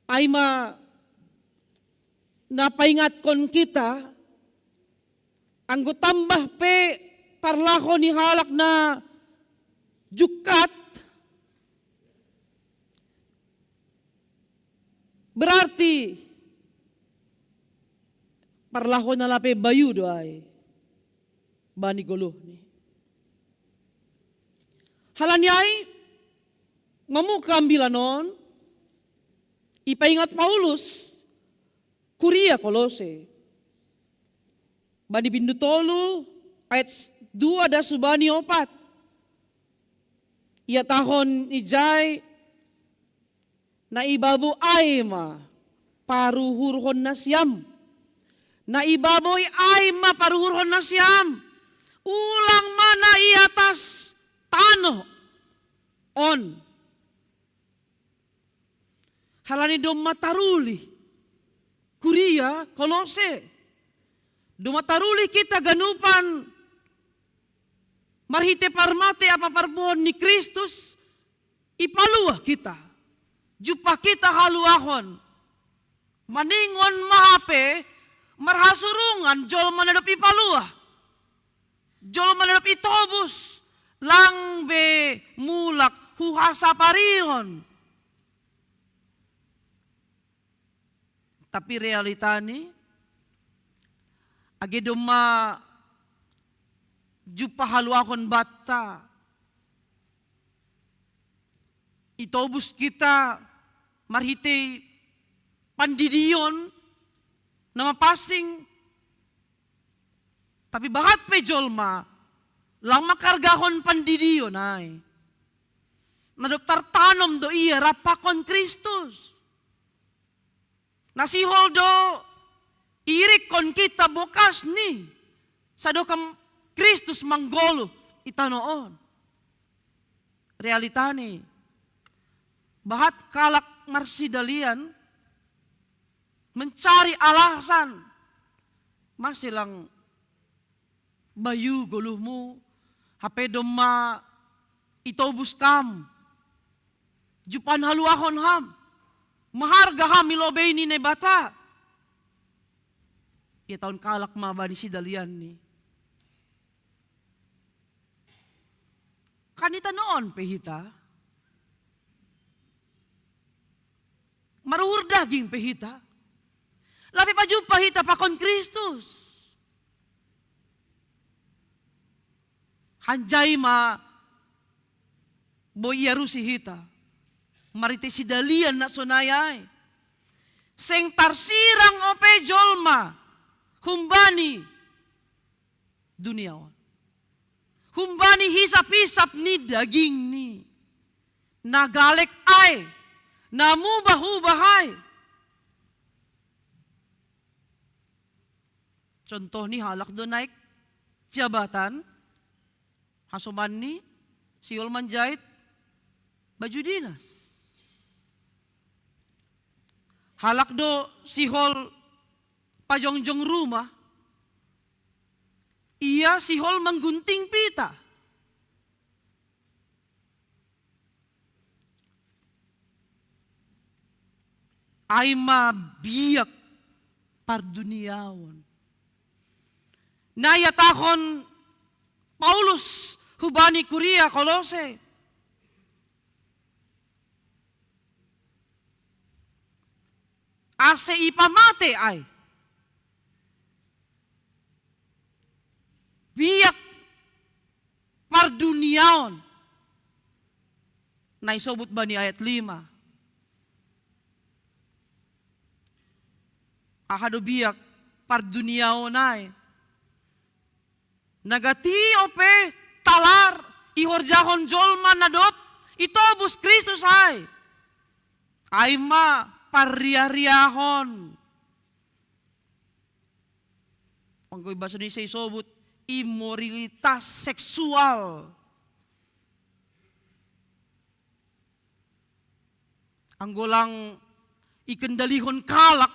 Ai ma na paingatkon kita, anggo tambah pe parlaho ni halak na jungkat, berarti parlaho na lape bayu do ai bani goluhni. Halani ai, mamuka ambilan on, ipaingat Paulus kuria Kolose. Bani bindu tolu ayat dua das hubani opat. Ihatahon ijai, Na i babou ai ma paruhurhon nasiam. Na i babou ai ma paruhurhon nasiam. Ulang ma na i atas tano on. Halani domma taruli kuria Kolose. Domma taruli kita ganupan marhite parmate apa parbohon ni Kristus, ipaluah kita. Jumpa kita haluahon. Maningon ma hape marhasurungan jolma na dob ipaluah. Jolma na dob itobus, lang be mulak hu hasaparihon. Tapi realitani, age domma jumpa haluahon banta, itobus kita marhite pandidion na mapansing, tapi bahat pe jolma lang mangkargahon pandidion ai. Na dob tartanom do ia rap pakon Kristus. Na sihol do iirikkon kita bokasni, sadokam Kristus manggoluh i tano on. Realitani, bahat kalak marsidalian mencari alasan, mase lang bayu goluhmu, hape domma itobus kam. Jumpahon haluahon ham. Maharga ham i lobei ni Naibata. Ia taon kalak ma bani sidalianni. Kan i tano on pe hita. Maruhur daging pe hita. Lape pajumpa hita pakon Kristus. Hanjai ma boi iarusi hita marhite sidalian na sonai ai. Seng tarsirang ope jolma humbani dunia on. Humbani hisap-hisap ni dagingni. Na galek ai, na mubah-ubah ai. Contohni halak do naek jabatan, hasomanni sihol manjait baju dinas. Halak do sihol pajongjong rumah, ia sihol manggunting pita. Ai ma biak parduniaon. Na ihatahon Paulus hubani kuria Kolose. Ase ipamate ai biak parduniaon na isobut bani ayat lima. Aha do biak parduniaon ai? Na gati ope talar ihorjahon jolma na dob itobus Kristus ai. Ai ma parriah-riahon. Anggo i bahasa Indonesia isobut imoralitas seksual. Anggo lang ikendalihon kalak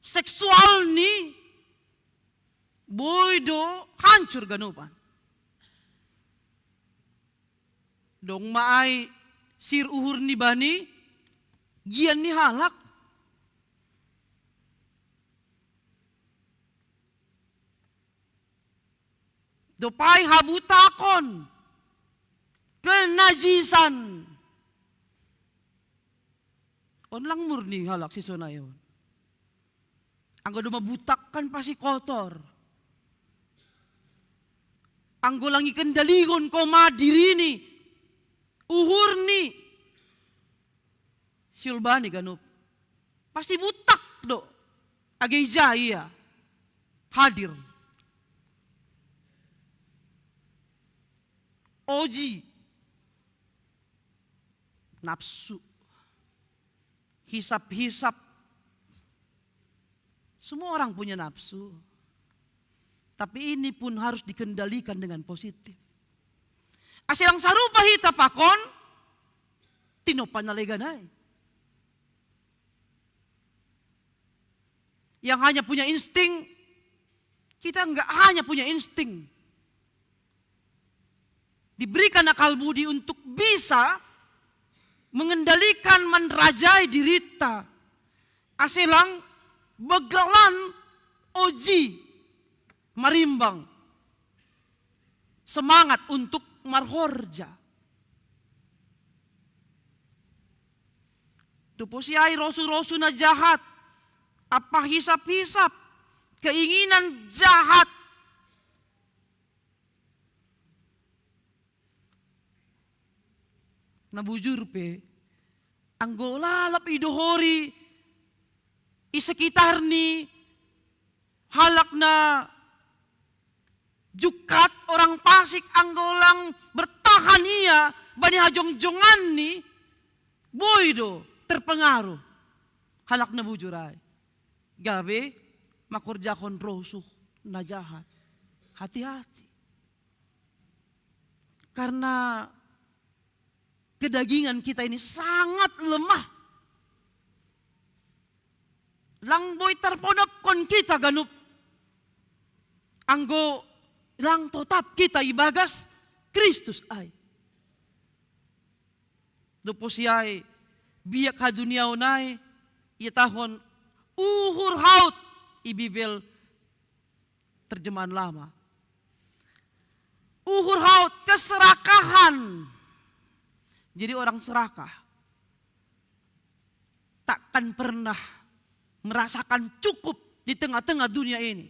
seksualni, boi do hancur ganupan. Dong ma ai sir uhurni bani gian ni halak. Dob ai habutakon, kenajisan. On lang murni halak sisonai on. Anggo domma butak kan pasti kotor. Anggo lang ikendalihon koma dirini, uhurni, siulbani ganup, pasti butak do. Age ija ia hadir. Oji, nafsu, hisap-hisap. Semua orang punya nafsu. Tapi ini pun harus dikendalikan dengan positif. Asa lang sarupa hita pakon, tinopa na legan ai. Yang hanya punya insting, kita nggak hanya punya insting. Diberikan akal budi untuk bisa mengendalikan, menrajai dirita. Asa lang bagalan oji marimbang semangat untuk marhorja. Dopo si ai rosu-rosu na jahat, apa hisap-hisap, keinginan jahat. Na bujur pe, anggo lalap idohori i sekitar ni halak na jungkat, orang fasik, anggo lang bertahan ia bani hajongjonganni, boi do terpengaruh halak na bujur ai. Gabe mangkorjahon rosu na jahat. Hati-hati. Karena kedagingan kita ini sangat lemah. Lang boi tarponopkon kita ganup, anggo lang totap kita ibagas Kristus ai. Dopo si ai, biak haduniaon ai ihatahon uhur haut i Bibel terjemahan lama. Uhur haut, keserakahan. Jadi orang serakah takkan pernah merasakan cukup di tengah-tengah dunia ini.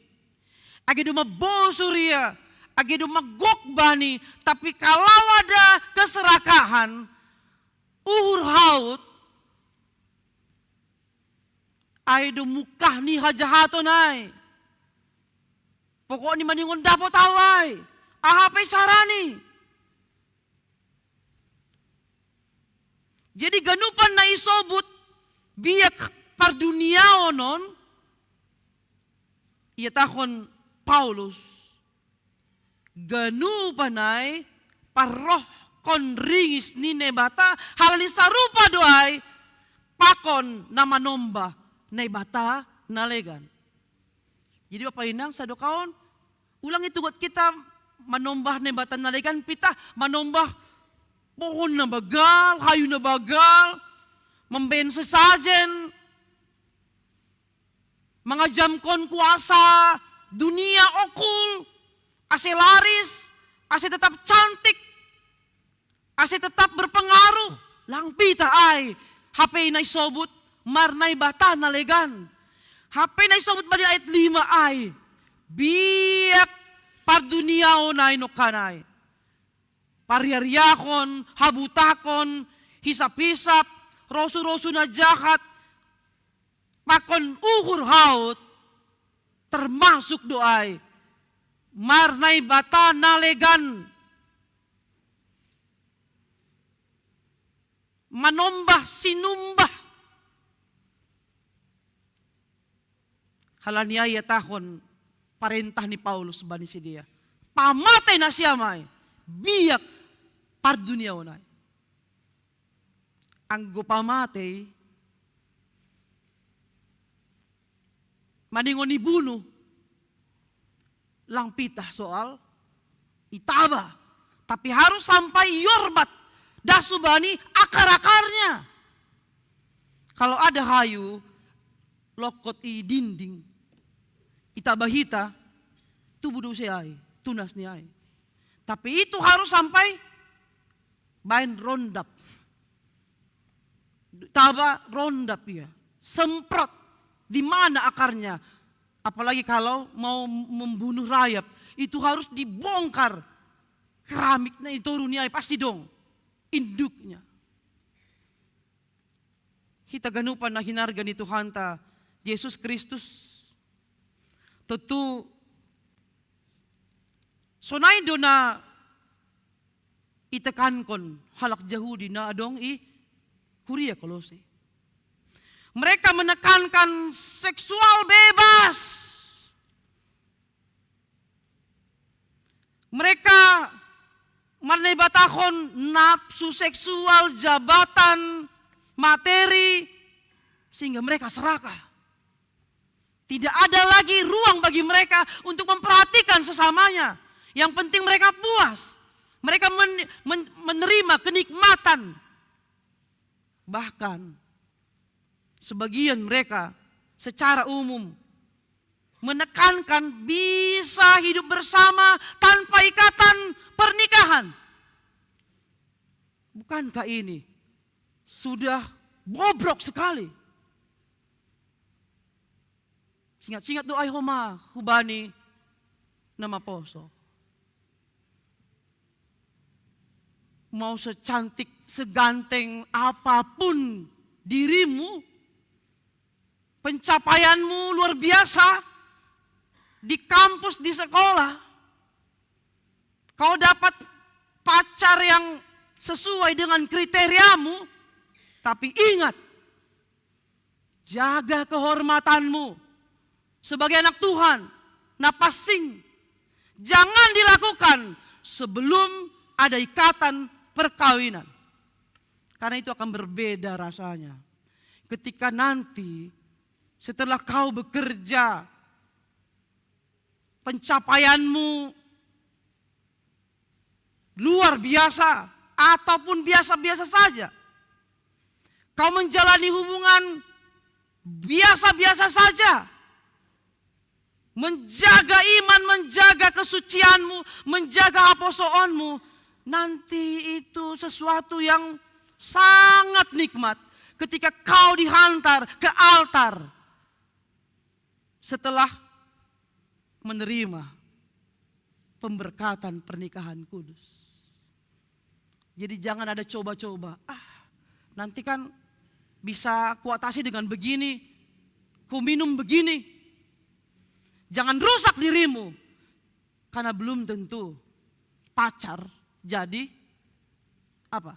Age do mambosur ia, age do manggok bani, tapi kalau ada keserakahan, uhur haut, ai do mungkah ni hajahaton ai. Pokokni maningon dapot ahu ai, aha pe carani. Jadi ganupan na isobut biak parduniaon on, ihatahon Paulus, ganupan ai parrohkon ringis ni Naibata, halani sarupa do ai pakon na manomba Naibata na legan. Jadi Bapa Inang, sadok on, ulang itugot kita manomba Naibata na legan, pitah manomba pohon na bagal, hayu na bagal, mambahen sesajen, mangajamkon kuasa dunia ongkul, ase laris, ase tetap cantik, ase tetap berpengaruh, lang pitah ai hape na isobut marnaibata na legan. Hape na isobut bani ayat lima ai, biak parduniaon ai nongkan ai. Pariariahon, habutakon, hisap-hisap, rosu-rosu na jahat, pakon uhur haut, termasuk do ai marnaibata na legan, manombah sinumbah. Halani ai ihatahon parentah ni Paulus bani sidea, pamatei nasiam ai biak parduniaon ai. Anggo pamatei, maningon ibunuh, lang pitah soal itaba, tapi harus sampai iorbat das hubani akar-akarnya. Kalau ada hayu lokot i dinding, itaba hita, tubu do use ai, tunas ni ai. Tapi itu harus sampai baen rondap. Taba rondap ia, semprot di mana akarnya. Apalagi kalau mau membunuh rayap, itu harus dibongkar keramiknya, itu runi ai pasti dong induknya. Hita ganupan na hinarga ni Tuhanta Jesus Kristus, tontu sonai do na itekankon halak Jahudi na adong i huria Kolose. Mereka menekankan seksual bebas. Mereka menebatahon nafsu seksual, jabatan, materi, sehingga mereka serakah. Tidak ada lagi ruang bagi mereka untuk memperhatikan sesamanya. Yang penting mereka puas. Mereka men- men- menerima kenikmatan. Bahkan sebagian mereka secara umum menekankan bisa hidup bersama tanpa ikatan pernikahan. Bukankah ini sudah bobrok sekali? Singat-singat doa Yehoma hubani nama poso. Mau secantik, seganteng apapun dirimu, pencapaianmu luar biasa di kampus, di sekolah, kau dapat pacar yang sesuai dengan kriteriamu, tapi ingat, jaga kehormatanmu sebagai anak Tuhan. Napasing, jangan dilakukan sebelum ada ikatan perkawinan. Karena itu akan berbeda rasanya. Ketika nanti setelah kau bekerja, pencapaianmu luar biasa ataupun biasa-biasa saja. Kau menjalani hubungan biasa-biasa saja. Menjaga iman, menjaga kesucianmu, menjaga aposoonmu. Nanti itu sesuatu yang sangat nikmat ketika kau dihantar ke altar setelah menerima pemberkatan pernikahan kudus. Jadi jangan ada coba-coba. Ah, nanti kan bisa kuatasi dengan begini, ku minum begini. Jangan rusak dirimu. Karena belum tentu pacar jadi apa?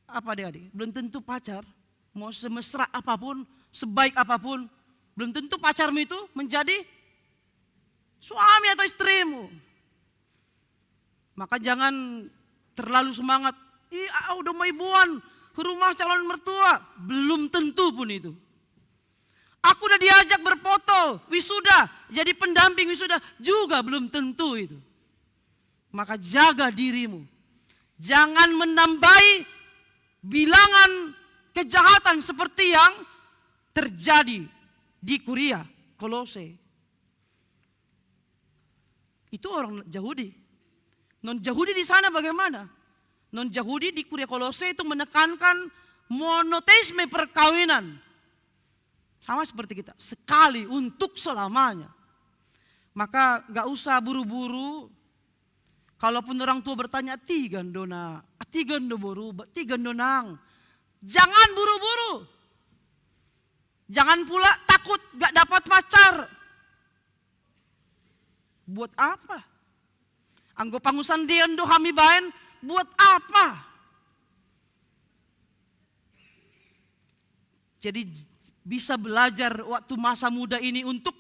Apa, adik-adik? Belum tentu pacar, mau semesra apapun, sebaik apapun, belum tentu pacarmu itu menjadi suami atau istrimu. Maka jangan terlalu semangat. "Ih, ah, udah mau ibuan ke rumah calon mertua." Belum tentu pun itu. "Aku udah diajak berfoto wisuda, jadi pendamping wisuda." Juga belum tentu itu. Maka jaga dirimu. Jangan menambahi bilangan kejahatan seperti yang terjadi di Kuria Kolose. Itu orang Yahudi. Non Yahudi di sana bagaimana? Non Yahudi di Kuria Kolose itu menekankan monoteisme perkawinan. Sama seperti kita, sekali untuk selamanya. Maka gak usah buru-buru. Kalaupun orang tua bertanya, "Tigan do na, tigan do boru, tigan do nang." Jangan buru-buru. Jangan pula takut gak dapat pacar. Buat apa? Anggo pangusan dia do hami baen, buat apa? Jadi bisa belajar waktu masa muda ini untuk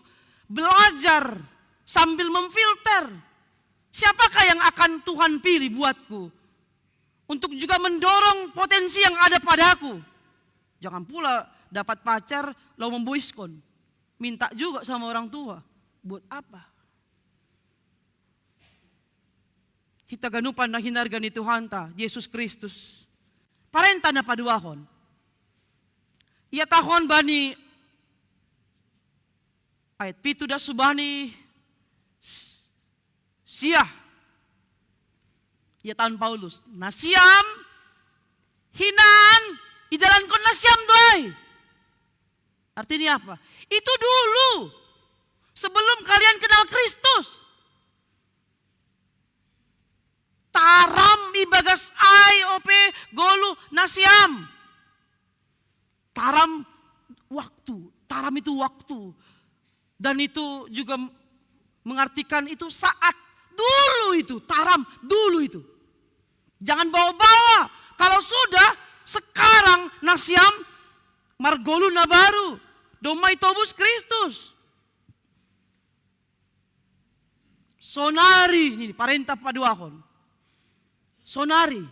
belajar sambil memfilter. Siapakah yang akan Tuhan pilih buatku? Untuk juga mendorong potensi yang ada padaku. Jangan pula dapat pacar lalu memboiskon. Minta juga sama orang tua. Buat apa? Hita ganupan na hinarga ni Tuhanta, Yesus Kristus. Parenta na paduahon. Ia tahon bani ayat pitu da subani sia. Ia tahon Paulus. Nasiam hinan idalankon nasiam doai. Artinya apa? Itu dulu. Sebelum kalian kenal Kristus. Taram ibagas ai ope golu nasiam. Taram waktu, taram itu waktu. Dan itu juga mengartikan itu saat dulu itu, taram dulu itu. Jangan bawa-bawa. Kalau sudah, sekarang nasiam Margolu na baru, domma itobus Kristus. Sonari, ini parenta paduahon. Sonari.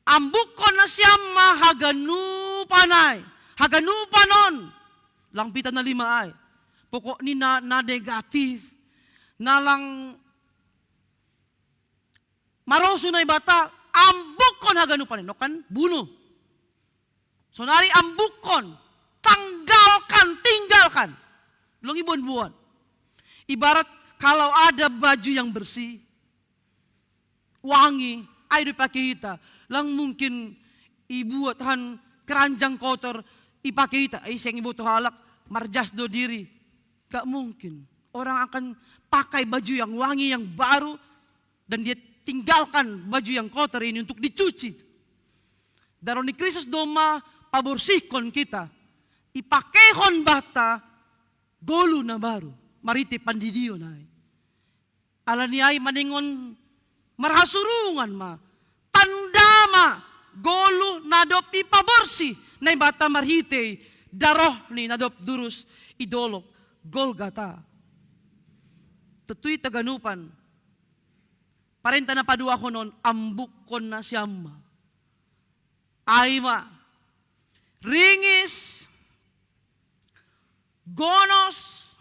Ambukkon nasiam ma haganupan ai, haganupan on. Lang pita na lima ai. Pokokni na, na negatif. Na lang marosu Naibata, ambukkon haganupan ai, nongkan bunuh. Sonari ambukkon, tanggalkan, tinggalkan. Long ibon buat. Ibarat kalau ada baju yang bersih, wangi, ai do ipake hita. Lang mungkin ibuat han keranjang kotor, ipake hita. Ai seng iboto halak, marjas do diri. Gak mungkin. Orang akan pakai baju yang wangi, yang baru, dan dia tinggalkan baju yang kotor ini untuk dicuci. Daroh ni Kristus domma paborsihkon kita. Ipakehon banta golu na baru. Marhite pandidion ai. Alani ai maningon marhasurungan ma. Tanda ma golu na dob ipaborsih Naibata marhite darohni na dob durus i dolok Golgata. Tontu i haganupan. Parenta na paduahon on ambukkon nasiam ma. Ai ma. Ringis, gonos,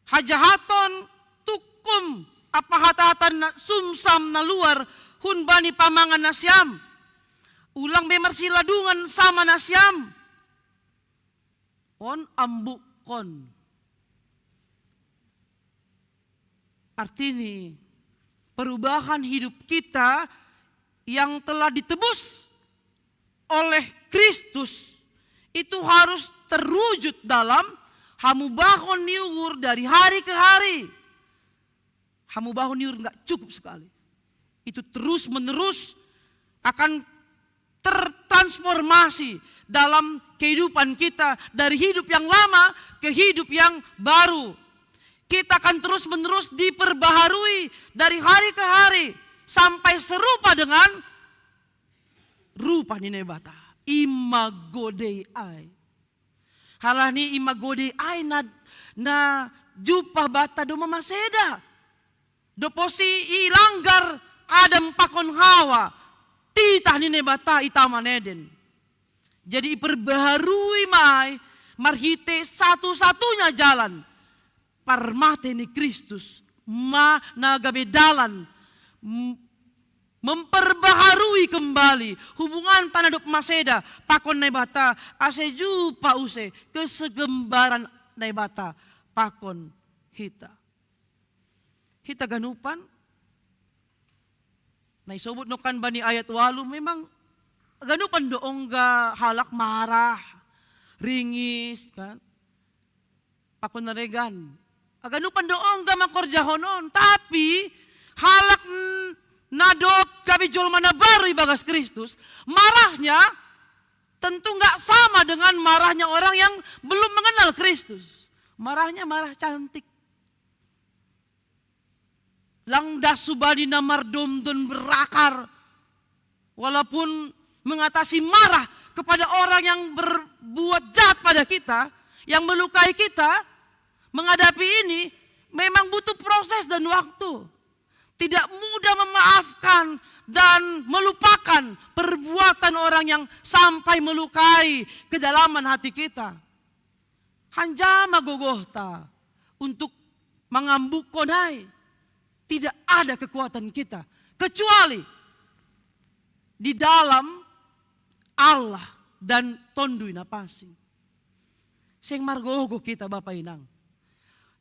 hajahaton, tungkum, ampa hata-hata na sumsam na luar, hun bani pamangan nasiam. Ulang be marsiladungan sama nasiam. On ambukkon. Artini, perubahan hidup kita yang telah ditebus oleh Kristus itu harus terwujud dalam hamubahon ni uhur dari hari ke hari. Hamubahon ni uhur nggak cukup sekali. Itu terus menerus akan tertransformasi dalam kehidupan kita dari hidup yang lama ke hidup yang baru. Kita akan terus menerus diperbaharui dari hari ke hari sampai serupa dengan rupa ni Naibata. Imago Dei ai. Halani imago Dei ai na, na jumpah banta domma maseda. Dob posi ilanggar Adam pakon Hawa titah ni Naibata i Taman Eden. Jadi iperbaharui ma ai marhite satu-satunya jalan. Parmate ni Kristus ma na gabe dalan memperbaharui kembali hubunganta na dob maseda pakon Naibata, ase jumpah use kesegembaran Naibata pakon hita. Hita ganupan na isobut nongkan bani ayat walu, memang ganupan do ongga halak marah, ringis, kan? Pakon na legan. Ganupan do ongga mangkorjahon on, tapi halak na dob gabe jolma na baru ibagas Kristus, marahnya tentu nggak sama dengan marahnya orang yang belum mengenal Kristus. Marahnya marah cantik. Lang das subadi na mardomdom berakar. Walaupun mengatasi marah kepada orang yang berbuat jahat pada kita, yang melukai kita, menghadapi ini memang butuh proses dan waktu. Tidak mudah memaafkan dan melupakan perbuatan orang yang sampai melukai kedalaman hati kita. Hanjama gogohta untuk mangambukkon ai. Tidak ada kekuatan kita kecuali di dalam Allah dan Tonduy Napansing. Seng margogoh kita, Bapa Inang,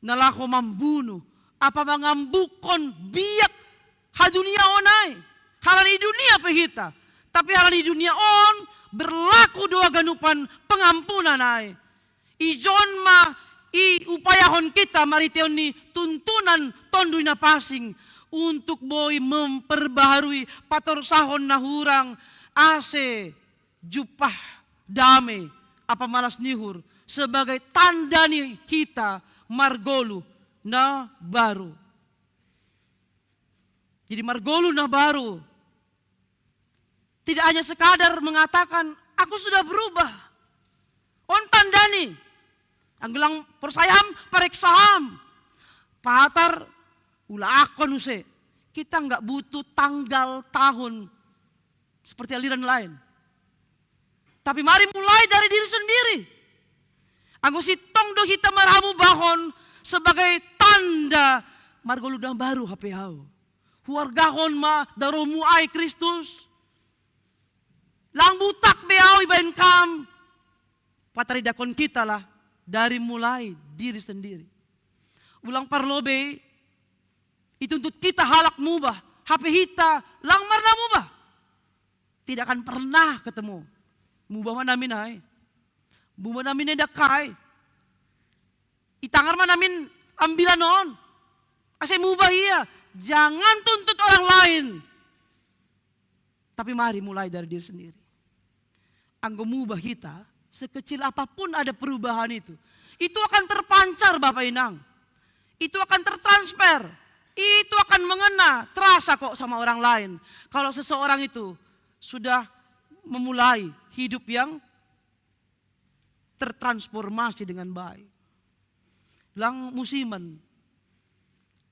na laho mambunuh ampa mangambukkon biak hadunia on ai. Halani i dunia pe hita, tapi halani i dunia on berlaku do haganupan pengampunan ai. Ijon ma iupayahon kita marhiteon ni tuntunan Tonduy Napansing untuk boi memperbaharui patorsahon na hurang, ase jumpah dame ampa malas ni uhur sebagai tanda ni hita margolu na baru. Jadi margolu na baru tidak hanya sekadar mengatakan, Aku sudah berubah. On tandani. Anggo lang porsaya ham, pariksa ham. Patar, ulaakon use. Kita nggak butuh tanggal tahun seperti aliran lain. Tapi mari mulai dari diri sendiri. Anggo sintong do hita marhamubahon sebagai tanda margoluh na baru hape au. Huargahon ma daromu ai Kristus. Lang butak be au ibaen kam. Pataridahkon kita lah dari mulai diri sendiri. Ulang parlo be ituntut kita halak mubah, hape hita lang marna mubah. Tidak akan pernah ketemu. Mubah ma namin ai. Mubah namin enda kai. Itangar ma namin ambilan on. Ase mubah ia. Jangan tuntut orang lain. Tapi mari mulai dari diri sendiri. Anggo mubah hita, sekecil apapun ada perubahan itu. Itu akan terpancar Bapak Inang. Itu akan tertransfer. Itu akan mengena, terasa kok sama orang lain. Kalau seseorang itu sudah memulai hidup yang tertransformasi dengan baik. Lang musiman.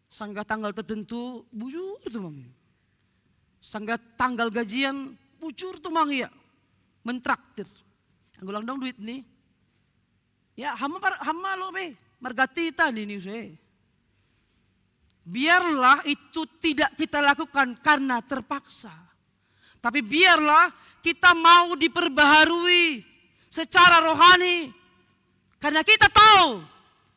Sanggah tanggal tertentu, bujur tumang ia. Sanggah tanggal gajian, bujur tumang ia. Mentraktir. Anggo lang dong duit ni. Ya, ham ma par-, ham ma lo be. Margati ta ni ni use. Biarlah itu tidak kita lakukan karena terpaksa. Tapi biarlah kita mau diperbaharui secara rohani. Karena kita tahu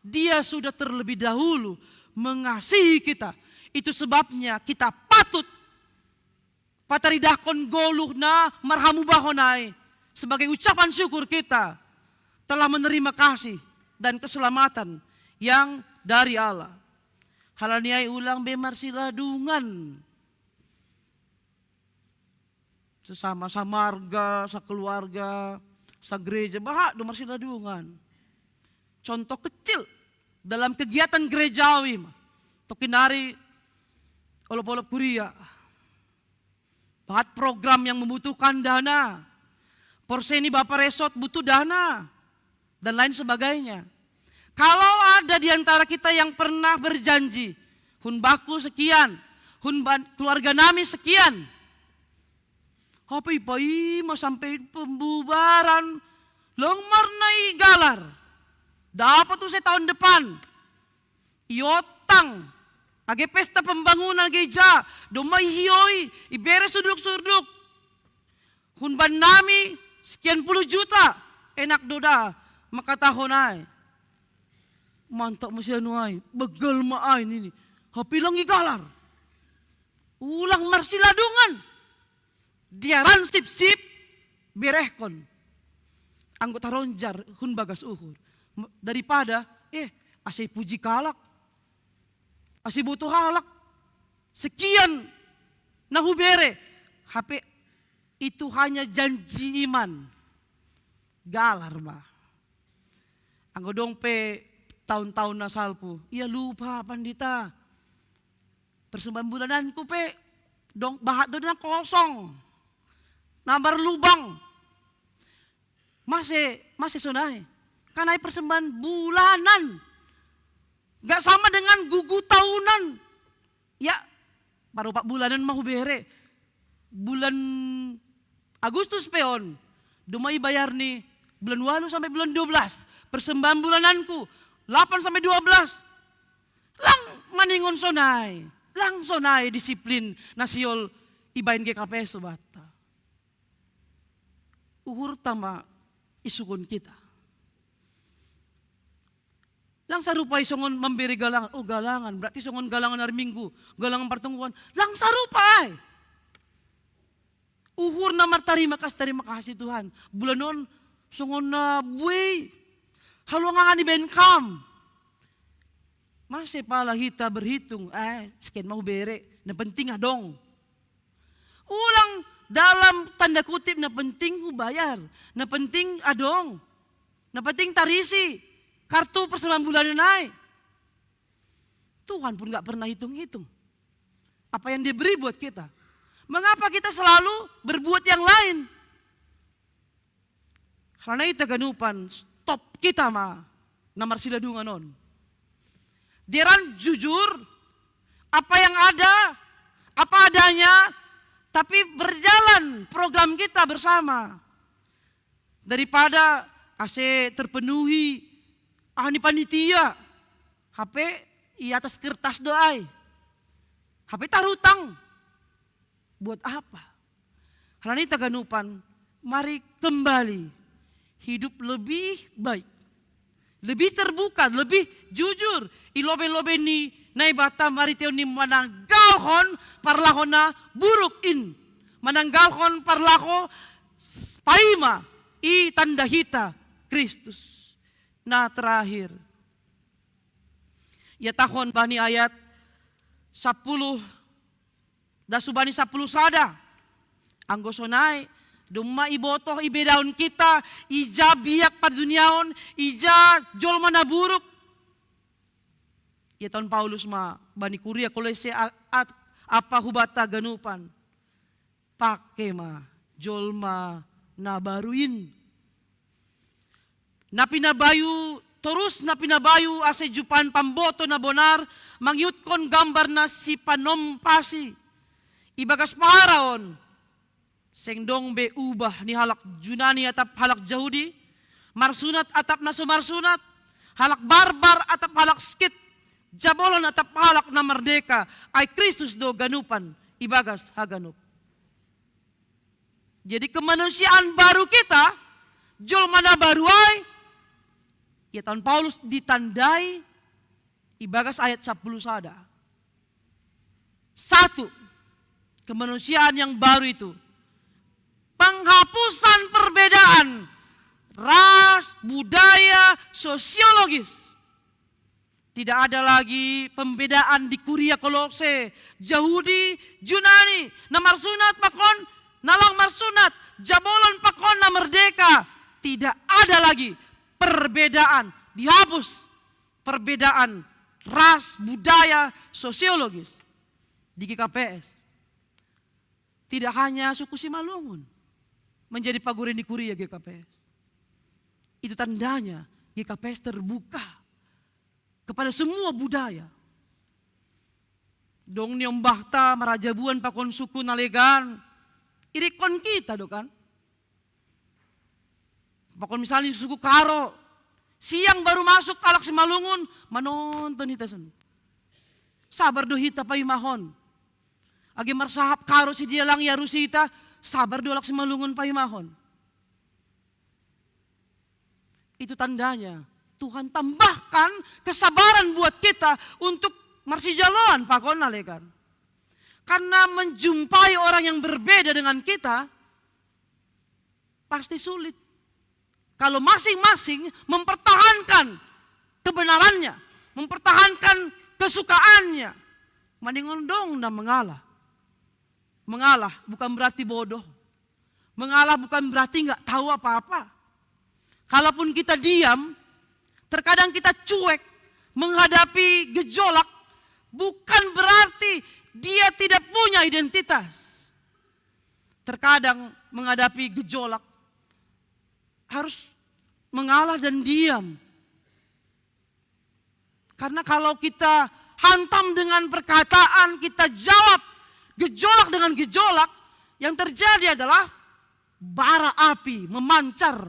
Dia sudah terlebih dahulu mengasihi kita. Itu sebabnya kita patut pataridahkon goluh na marhamubahon ai sebagai ucapan syukur kita telah menerima kasih dan keselamatan yang dari Allah. Halani ai ulang be marsiladungan. Sesama samarga, sakeluarga, sagereja, bahat do marsiladungan. Contoh kecil dalam kegiatan gerejawi ma. Tokinari olop-olop kuria. Bahat program yang membutuhkan dana. Porseni Bapa Resort butuh dana. Dan lain sebagainya. Kalau ada di antara kita yang pernah berjanji, hun baku sekian, hun ban-, keluarga nami sekian. Hape ipaima sampe pembubaran, lang marna igalar. Dapat use tahun depan. Iotang, age pesta pembangunan gereja, domma ihioi, ibere surduk-surduk. Hun ban nami sekian puluh juta, enak do da mangkatahon ai. Mantap muse anu ai, begal ma ai nini. Hape lang igalar. Ulang marsiladungan. Diaran sip-sip, berehkon. Anggo taronjar hun bagas uhur. M-, daripada, eh, ase ipuji kalak. Ase iboto halak. Sekian na hubere. Hape itu hanya janji iman. Galar ma. Anggo dong pe tahun-tahun na salpu. Ia lupa pandita. Persembahan bulananku pe dong bahat do na kosong. Na marlubang. Mase, mase sonai. Kan ai persembahan bulanan. Gak sama dengan gugu tahunan. Ya, baru opat bulanan ma hubere. Bulan Agustus pe on. Domma ibayar ni bulan walu sampe bulan dua belas. Persembahan bulananku, lapan sampe dua belas. Lang maningon sonai. Lang sonai disiplin na siol ibaen G K P S Sobatta. Uhurta ma isungkun kita. Lang sarupa i songon mambere galangan. Oh, galangan. Berarti songon galangan ari Minggu. Galangan partonggoan. Lang sarupa ai. Uhurna martarima kasih, tarima kasih Tuhan. Bulan on songon na buei. Haluangan ibaen kam. Mase pala hita berhitung, eh, sekian ma hubere. Na penting adong. Ulang dalam tanda kutip, na penting hubayar. Na penting adong. Na penting tarisi kartu persembahan bulanan ai. Tuhan pun gak pernah hitung-hitung apa yang dia beri buat kita. Mengapa kita selalu berbuat yang lain? Karena itu ganupan, stop kita ma na marsiladungan on. Deran jujur, apa yang ada, apa adanya, tapi berjalan program kita bersama. Daripada ase terpenuhi, ah, ni panitia, hape i atas kertas do ai. Hape tarutang. Buat apa? Halani taganupan, mari kembali hidup lebih baik, lebih terbuka, lebih jujur. I lobe-lobe ni Naibata, mari teo ni mananggalhon parlahona buruk in, mananggalhon parlaho paima i tanda hita Kristus. Na terakhir, ihatahon bani ayat sapuluh, da subani sapuluh sada. Anggo sonai, domma ibotoh, ibedaon kita, ija biak parduniaon, ija jolma na buruk. Ihatahon Paulus ma bani kuria Kolose a-, at-, apa hubata ganupan. Pake ma jolma na baru in. Na pinabayu, torus na pinabayu ase jumpang pamboto na bonar, mangihutkon gambar na sipanompasi. Ibagas pahara on, seng dong be ubah ni halak Junani atap halak Jahudi, marsunat atap na so marsunat, halak barbar atap halak Skit, jabolon atap halak na mardeka, ai Kristus do ganupan ibagas haganup. Jadi kemanusiaan baru kita, jolma na baru ai, ihatahon Paulus ditandai ibagas ayat sapuluh sada. Satu, kemanusiaan yang baru itu, penghapusan perbedaan ras, budaya, sosiologis. Tidak ada lagi pembedaan di kuria Kolose, Jahudi, Junani, na marsunat pakon na lang marsunat, jabolon pakon na mardeka. Tidak ada lagi perbedaan, dihapus perbedaan ras, budaya, sosiologis di G K P S. Tidak hanya suku Simalungun menjadi pagure ni kuria G K P S. Itu tandanya G K P S terbuka kepada semua budaya. Dong ni ombahta Marajabuan pakon suku na legan, irikkon kita do kan. Pakon misalnya suku Karo, siang baru masuk halak Simalungun, manonton hita son. Sabar do hita paimahon. Age marsahap Karo sidia lang iarusi hita, sabar do halak Simalungun paimahon. Itu tandanya Tuhan tambahkan kesabaran buat kita untuk marsijaloan pakon na legan. Karena menjumpai orang yang berbeda dengan kita pasti sulit. Kalau masing-masing mempertahankan kebenarannya, mempertahankan kesukaannya, mendingan dong na mengalah. Mengalah bukan berarti bodoh. Mengalah bukan berarti nggak tahu apa-apa. Kalaupun kita diam, terkadang kita cuek menghadapi gejolak, bukan berarti dia tidak punya identitas. Terkadang menghadapi gejolak, harus mengalah dan diam. Karena kalau kita hantam dengan perkataan, kita jawab gejolak dengan gejolak, yang terjadi adalah bara api memancar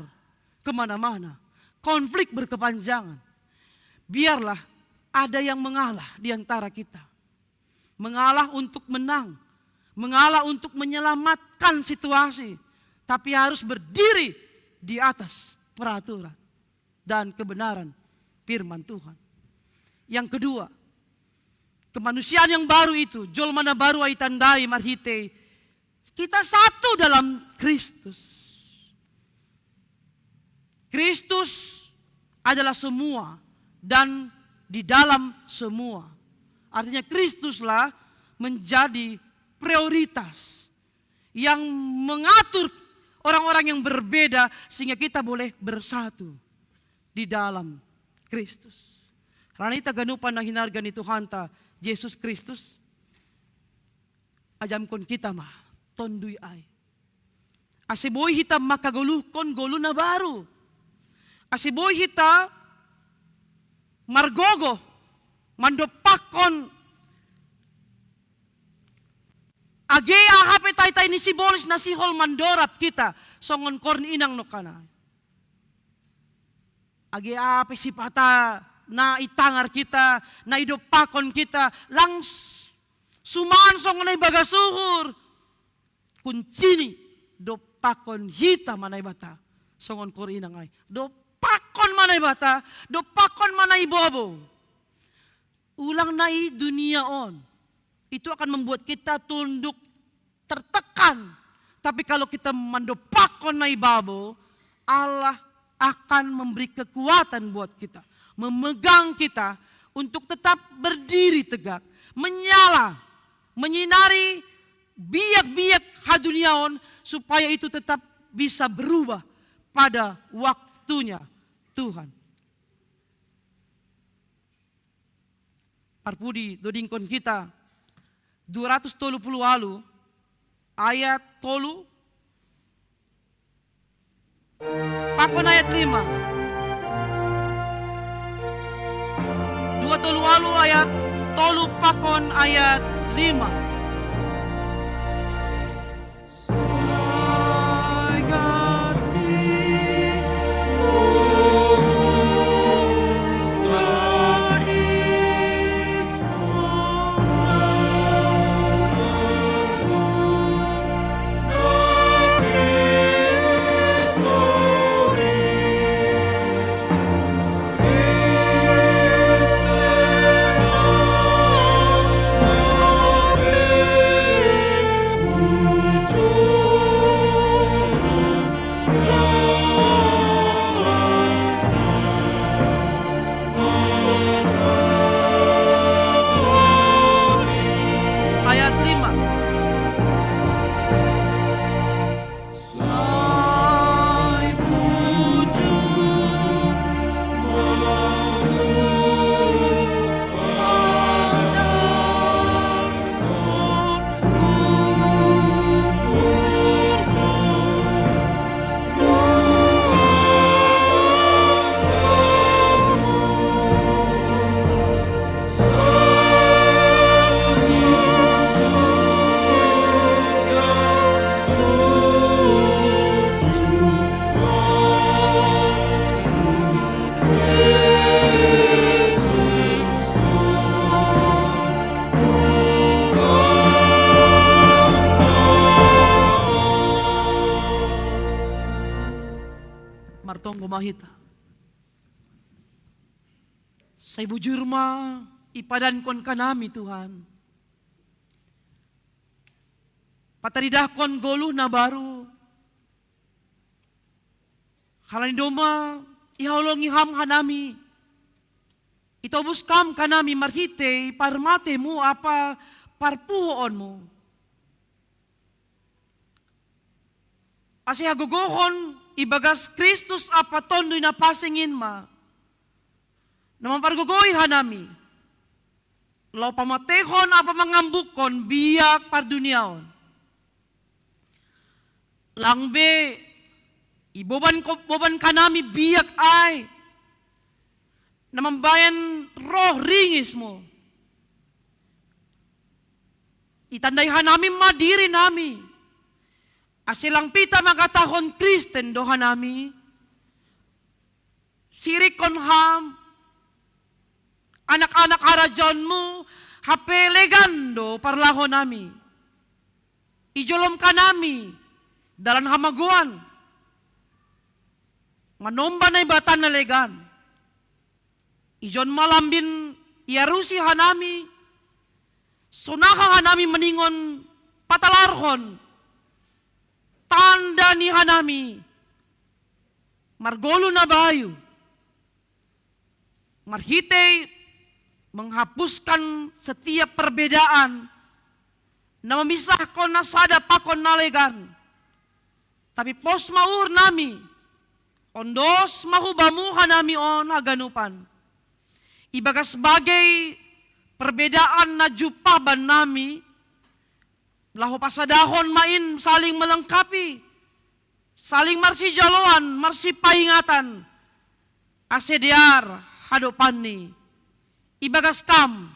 kemana-mana. Konflik berkepanjangan. Biarlah ada yang mengalah di antara kita. Mengalah untuk menang. Mengalah untuk menyelamatkan situasi. Tapi harus berdiri di atas peraturan dan kebenaran firman Tuhan. Yang kedua, kemanusiaan yang baru itu, jolma na baru ai tandai marhite kita satu dalam Kristus. Kristus adalah semua dan di dalam semua. Artinya Kristuslah menjadi prioritas yang mengatur orang-orang yang berbeda sehingga kita boleh bersatu di dalam Kristus. Ranita ganupan na hinarga ni Tuhanta Jesus Kristus, ajamkon kita ma Tondui ai. Ase boi hita makagoluhkon goluh na baru. Ase boi hita margogoh, mandompakkon age aha pe taitai ni sibolis na sihol mandorab hita, songon korin inang nangkin ai. Age aha pe sipata na itangar hita, na idompakkon hita, lang s-, suman songon na ibagas uhur. Kunci ni dompakkon hita ma Naibata. Songon korin inang ai. Dompakkon ma Naibata, dompakkon ma na ibobou. Ulang na i dunia on. Itu akan membuat kita tunduk, tertekan. Tapi kalau kita mandompakkon na ibobou, Allah akan memberi kekuatan buat kita, memegang kita untuk tetap berdiri tegak, menyala, menyinari biak-biak hadunia on, supaya itu tetap bisa berubah pada waktunya Tuhan. Parpudi, dodingkon hita dua ratus tolu pulu ualu ayat tolu, pakon ayat lima. Dua tolu ualu ayat tolu pakon ayat lima. Ayat lima. Martonggo ma hita. Sai bujur ma ipadankon hanami, Tuhan. Pataridahkon goluh na baru. Halani domma ihaholongi Ham hanami. Itobus Kam hanami marhitei parmatei-Mu ampa parpuhoon-Mu. Ase hagogohon ibagas Kristus ampa Tonduy Napansing in ma na mampargogoi hanami, laho pamatehon ampa mangambukkon biak pardunia on. Lang be iboban ko-, boban hanami biak ai na mambahen roh ringis-Mu. Itandai hanami ma diri nami, ase lang hita mangkatahon Kristen do hanami. Sirikkon Ham, anak-anak harajaon-Mu, hape legan do parlahonami. Ijolom hanami dalan hamagoan, manomba Naibata na legan. Ijon ma lambin iarusi hanami, sonaha hanami maningon patalarhon tanda ni hanami margoluh na bayu, marhitei menghapuskan setiap perbedaan na memisahkon na sada pakon na legan. Tapi pos ma uhur nami, ondos ma hu Bamu hanami on haganupan. Ibagas bagei perbedaan na jumpah bannami, laho pasadahon ma in saling melengkapi. saling marsijaloan, marsipaingatan, ase dear hadopanni, ibagas kam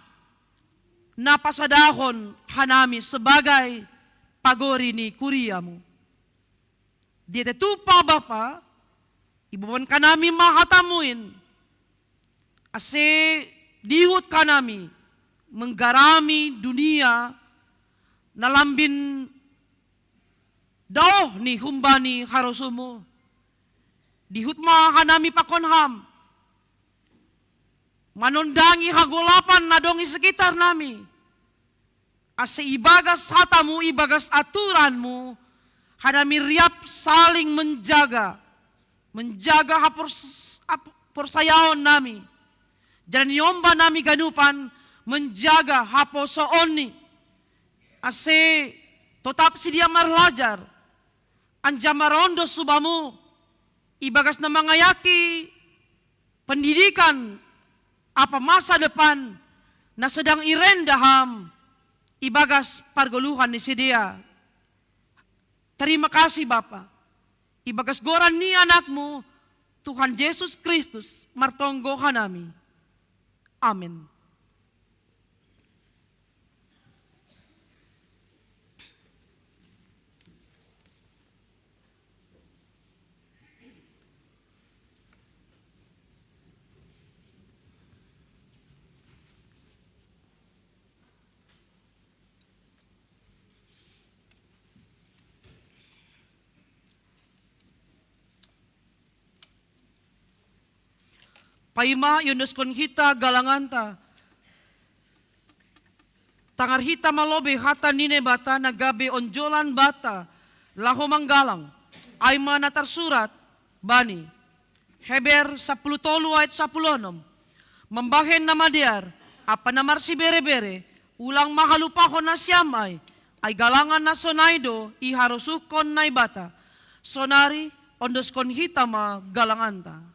na pasadahon hanami sebagai pagori ni kuriamu. Diete tupa Bapa, iboban hanami ma hatamuin, ase diihut hanami menggarami dunia na lambin daoh ni humbani harosumu. Diihut ma hanami pakon ham manondangi hagolapan na dong i sekitar nami, ase ibagas hatamu, ibagas aturanmu, hanami riap saling menjaga, menjaga hapors, hap, porsayaon nami, jala niomba nami ganupan menjaga haposoonni, ase totap sidia marlajar, anjaha marondos subamu, ibagas na mangayaki pendidikan apa masa depan na sedang irenda ham ibagas pargoluhan ni sidea. Terima kasih Bapa, ibagas goran ni Anakmu, Tuhan Jesus Kristus, martonggo hanami. Amin. Paima iondoskon hita galanganta, tangar hita ma lobei hata ni Naibata na gabe onjolan banta laho manggalang, ai ma na tarsurat bani Heber sapuluh tolu ayat sapuluh onom, mambahen na madear ampa na marsibere-bere, ulang ma halupahon nasiam ai, ai galangan na sonai do iharosuhkon Naibata. Sonari ondoskon hita ma galanganta.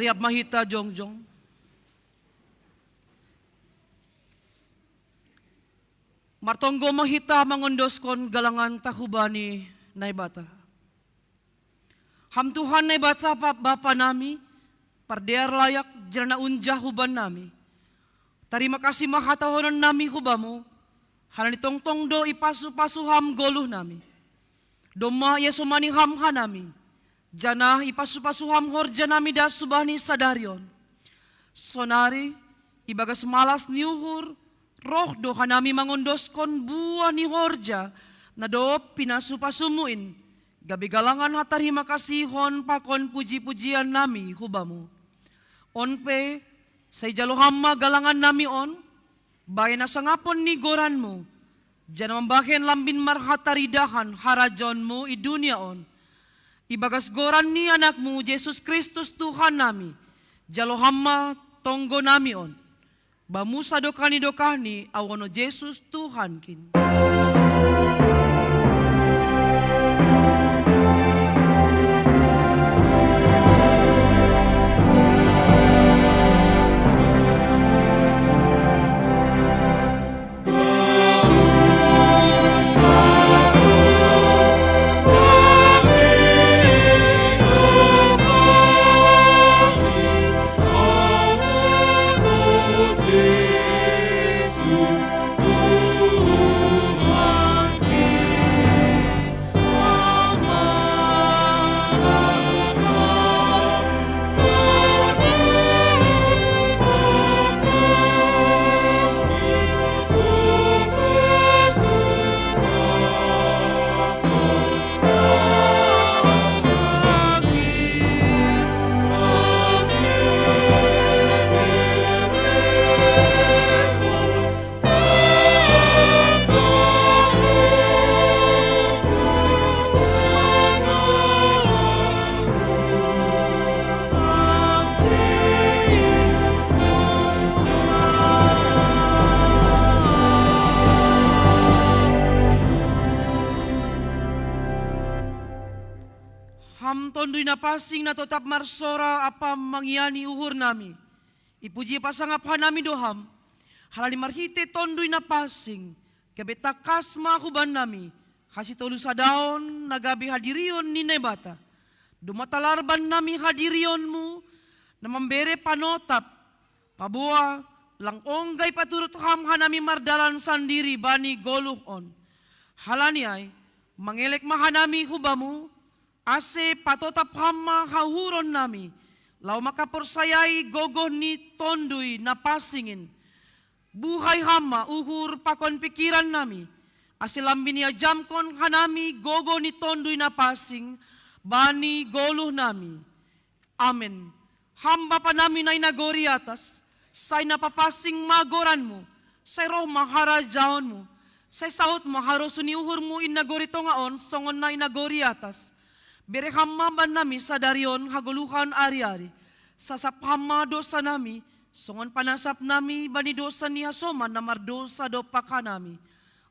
Riap ma hita jongjong. Martonggo ma hita mangondoskon galangan ta hubani Naibata. Ham Tuhan Naibata, Bapa nami, pardear layak janah unjah huban nami. Tarima kasih ma hatahonon nami hu Bamu, halani tongtong do ipasu-pasu Ham goluh nami. Domma iasomani Ham hanami, janah ipasu-pasu Ham horja nami das hubani sadari on. Sonari, ibagas malas ni uhur, roh do hanami mangondoskon buah ni horja na dob pinasu-pasuMu in, gabe galangan hatarima kasihon pakon puji-pujian nami hu Bamu. On pe, sai jalo Ham ma galangan nami on, bahen hasangapon ni goranMu, janah mambahen lambin marhataridahan harajaonMu i dunia on. Ibagas goran ni AnakMu Jesus Kristus Tuhan nami, jalo Ham ma tonggo nami on. Bamu sadokah ni dokahni, ahu ono Jesus Tuhankin. Ham Tonduy Napansing na totap marsora ampa mangiani uhur nami. Ipuji pasangap hanami do Ham, halani marhitei Tonduy Napansing, gabe tangkas ma huban nami hasitolu sadaon na gabe hadirion ni Naibata. Domma talar bannami hadirionMu, na mambere panotap, paboa, lang ongga ipaturut Ham hanami mardalan sandiri bani goluh on. Halani ai, mangelek ma hanami hu Bamu, ase patotap Ham ma hauhuron nami, laho mangkaporsayai gogoh ni Tonduy Napansing in. Buhai Ham ma uhur pakon pingkiran nami, ase lambin iajamkon hanami gogoh ni Tonduy Napansing bani goluh nami. Amen. Ham Bapa nami na i nagori atas, sai na papansing ma goranMu, sai roh ma harajaonMu, sai saud ma harosuh ni uhurMu i nagori tonga on songon na i nagori atas. Bere Ham ma bannami sadari on hagoluhan ari-ari. Sasap Ham ma dousa nami, songon panasap nami bani dousa ni hasoman na mardousa dompak hanami.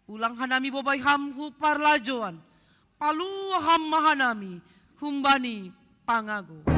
Ulang hanami bobai Ham hu parlajouan. Palua Ham ma hanami humbani pangago.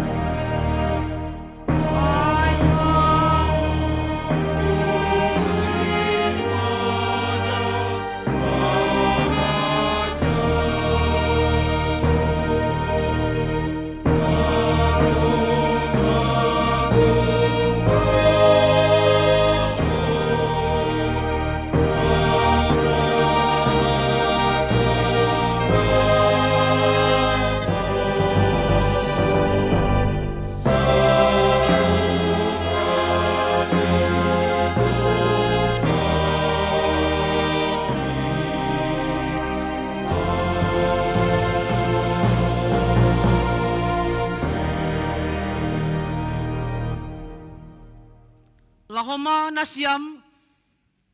Laho ma nasiam,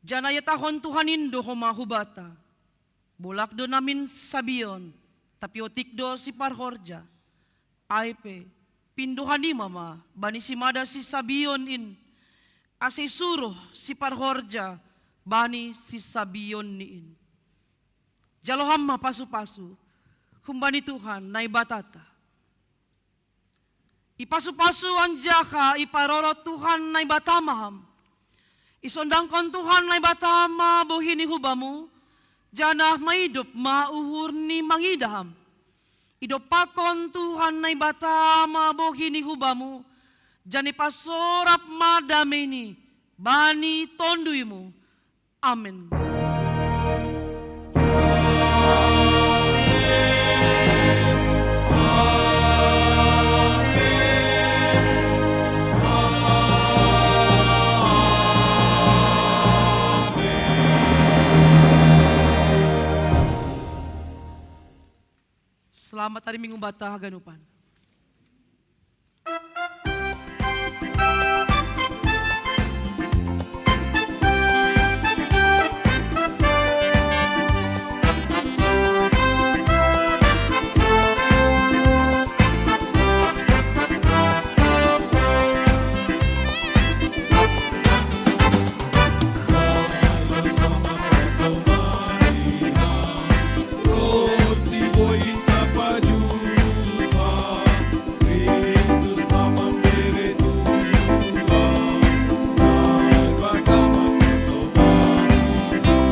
janah ihatahon Tuhan in do homa hubanta: Bolak do namin sabion, tapi otik do siparhorja. Ai pe, pindo hanima ma bani simada sisabion in, ase isuruh siparhorja bani sisabionni in. Jalo Ham ma pasu-pasu humbani Tuhan Naibatanta. Ipasu-pasu anjaha iparoro Tuhan Naibata ma ham. Isondangkon Tuhan Naibata ma bohi ni hubamu, janah maidup ma uhur ni mangidah ham. Idompakkon Tuhan Naibata ma bohi ni hubamu, janah ipasorap ma dameini bani tonduymu. Amen. Selamat hari Minggu bata haganupan.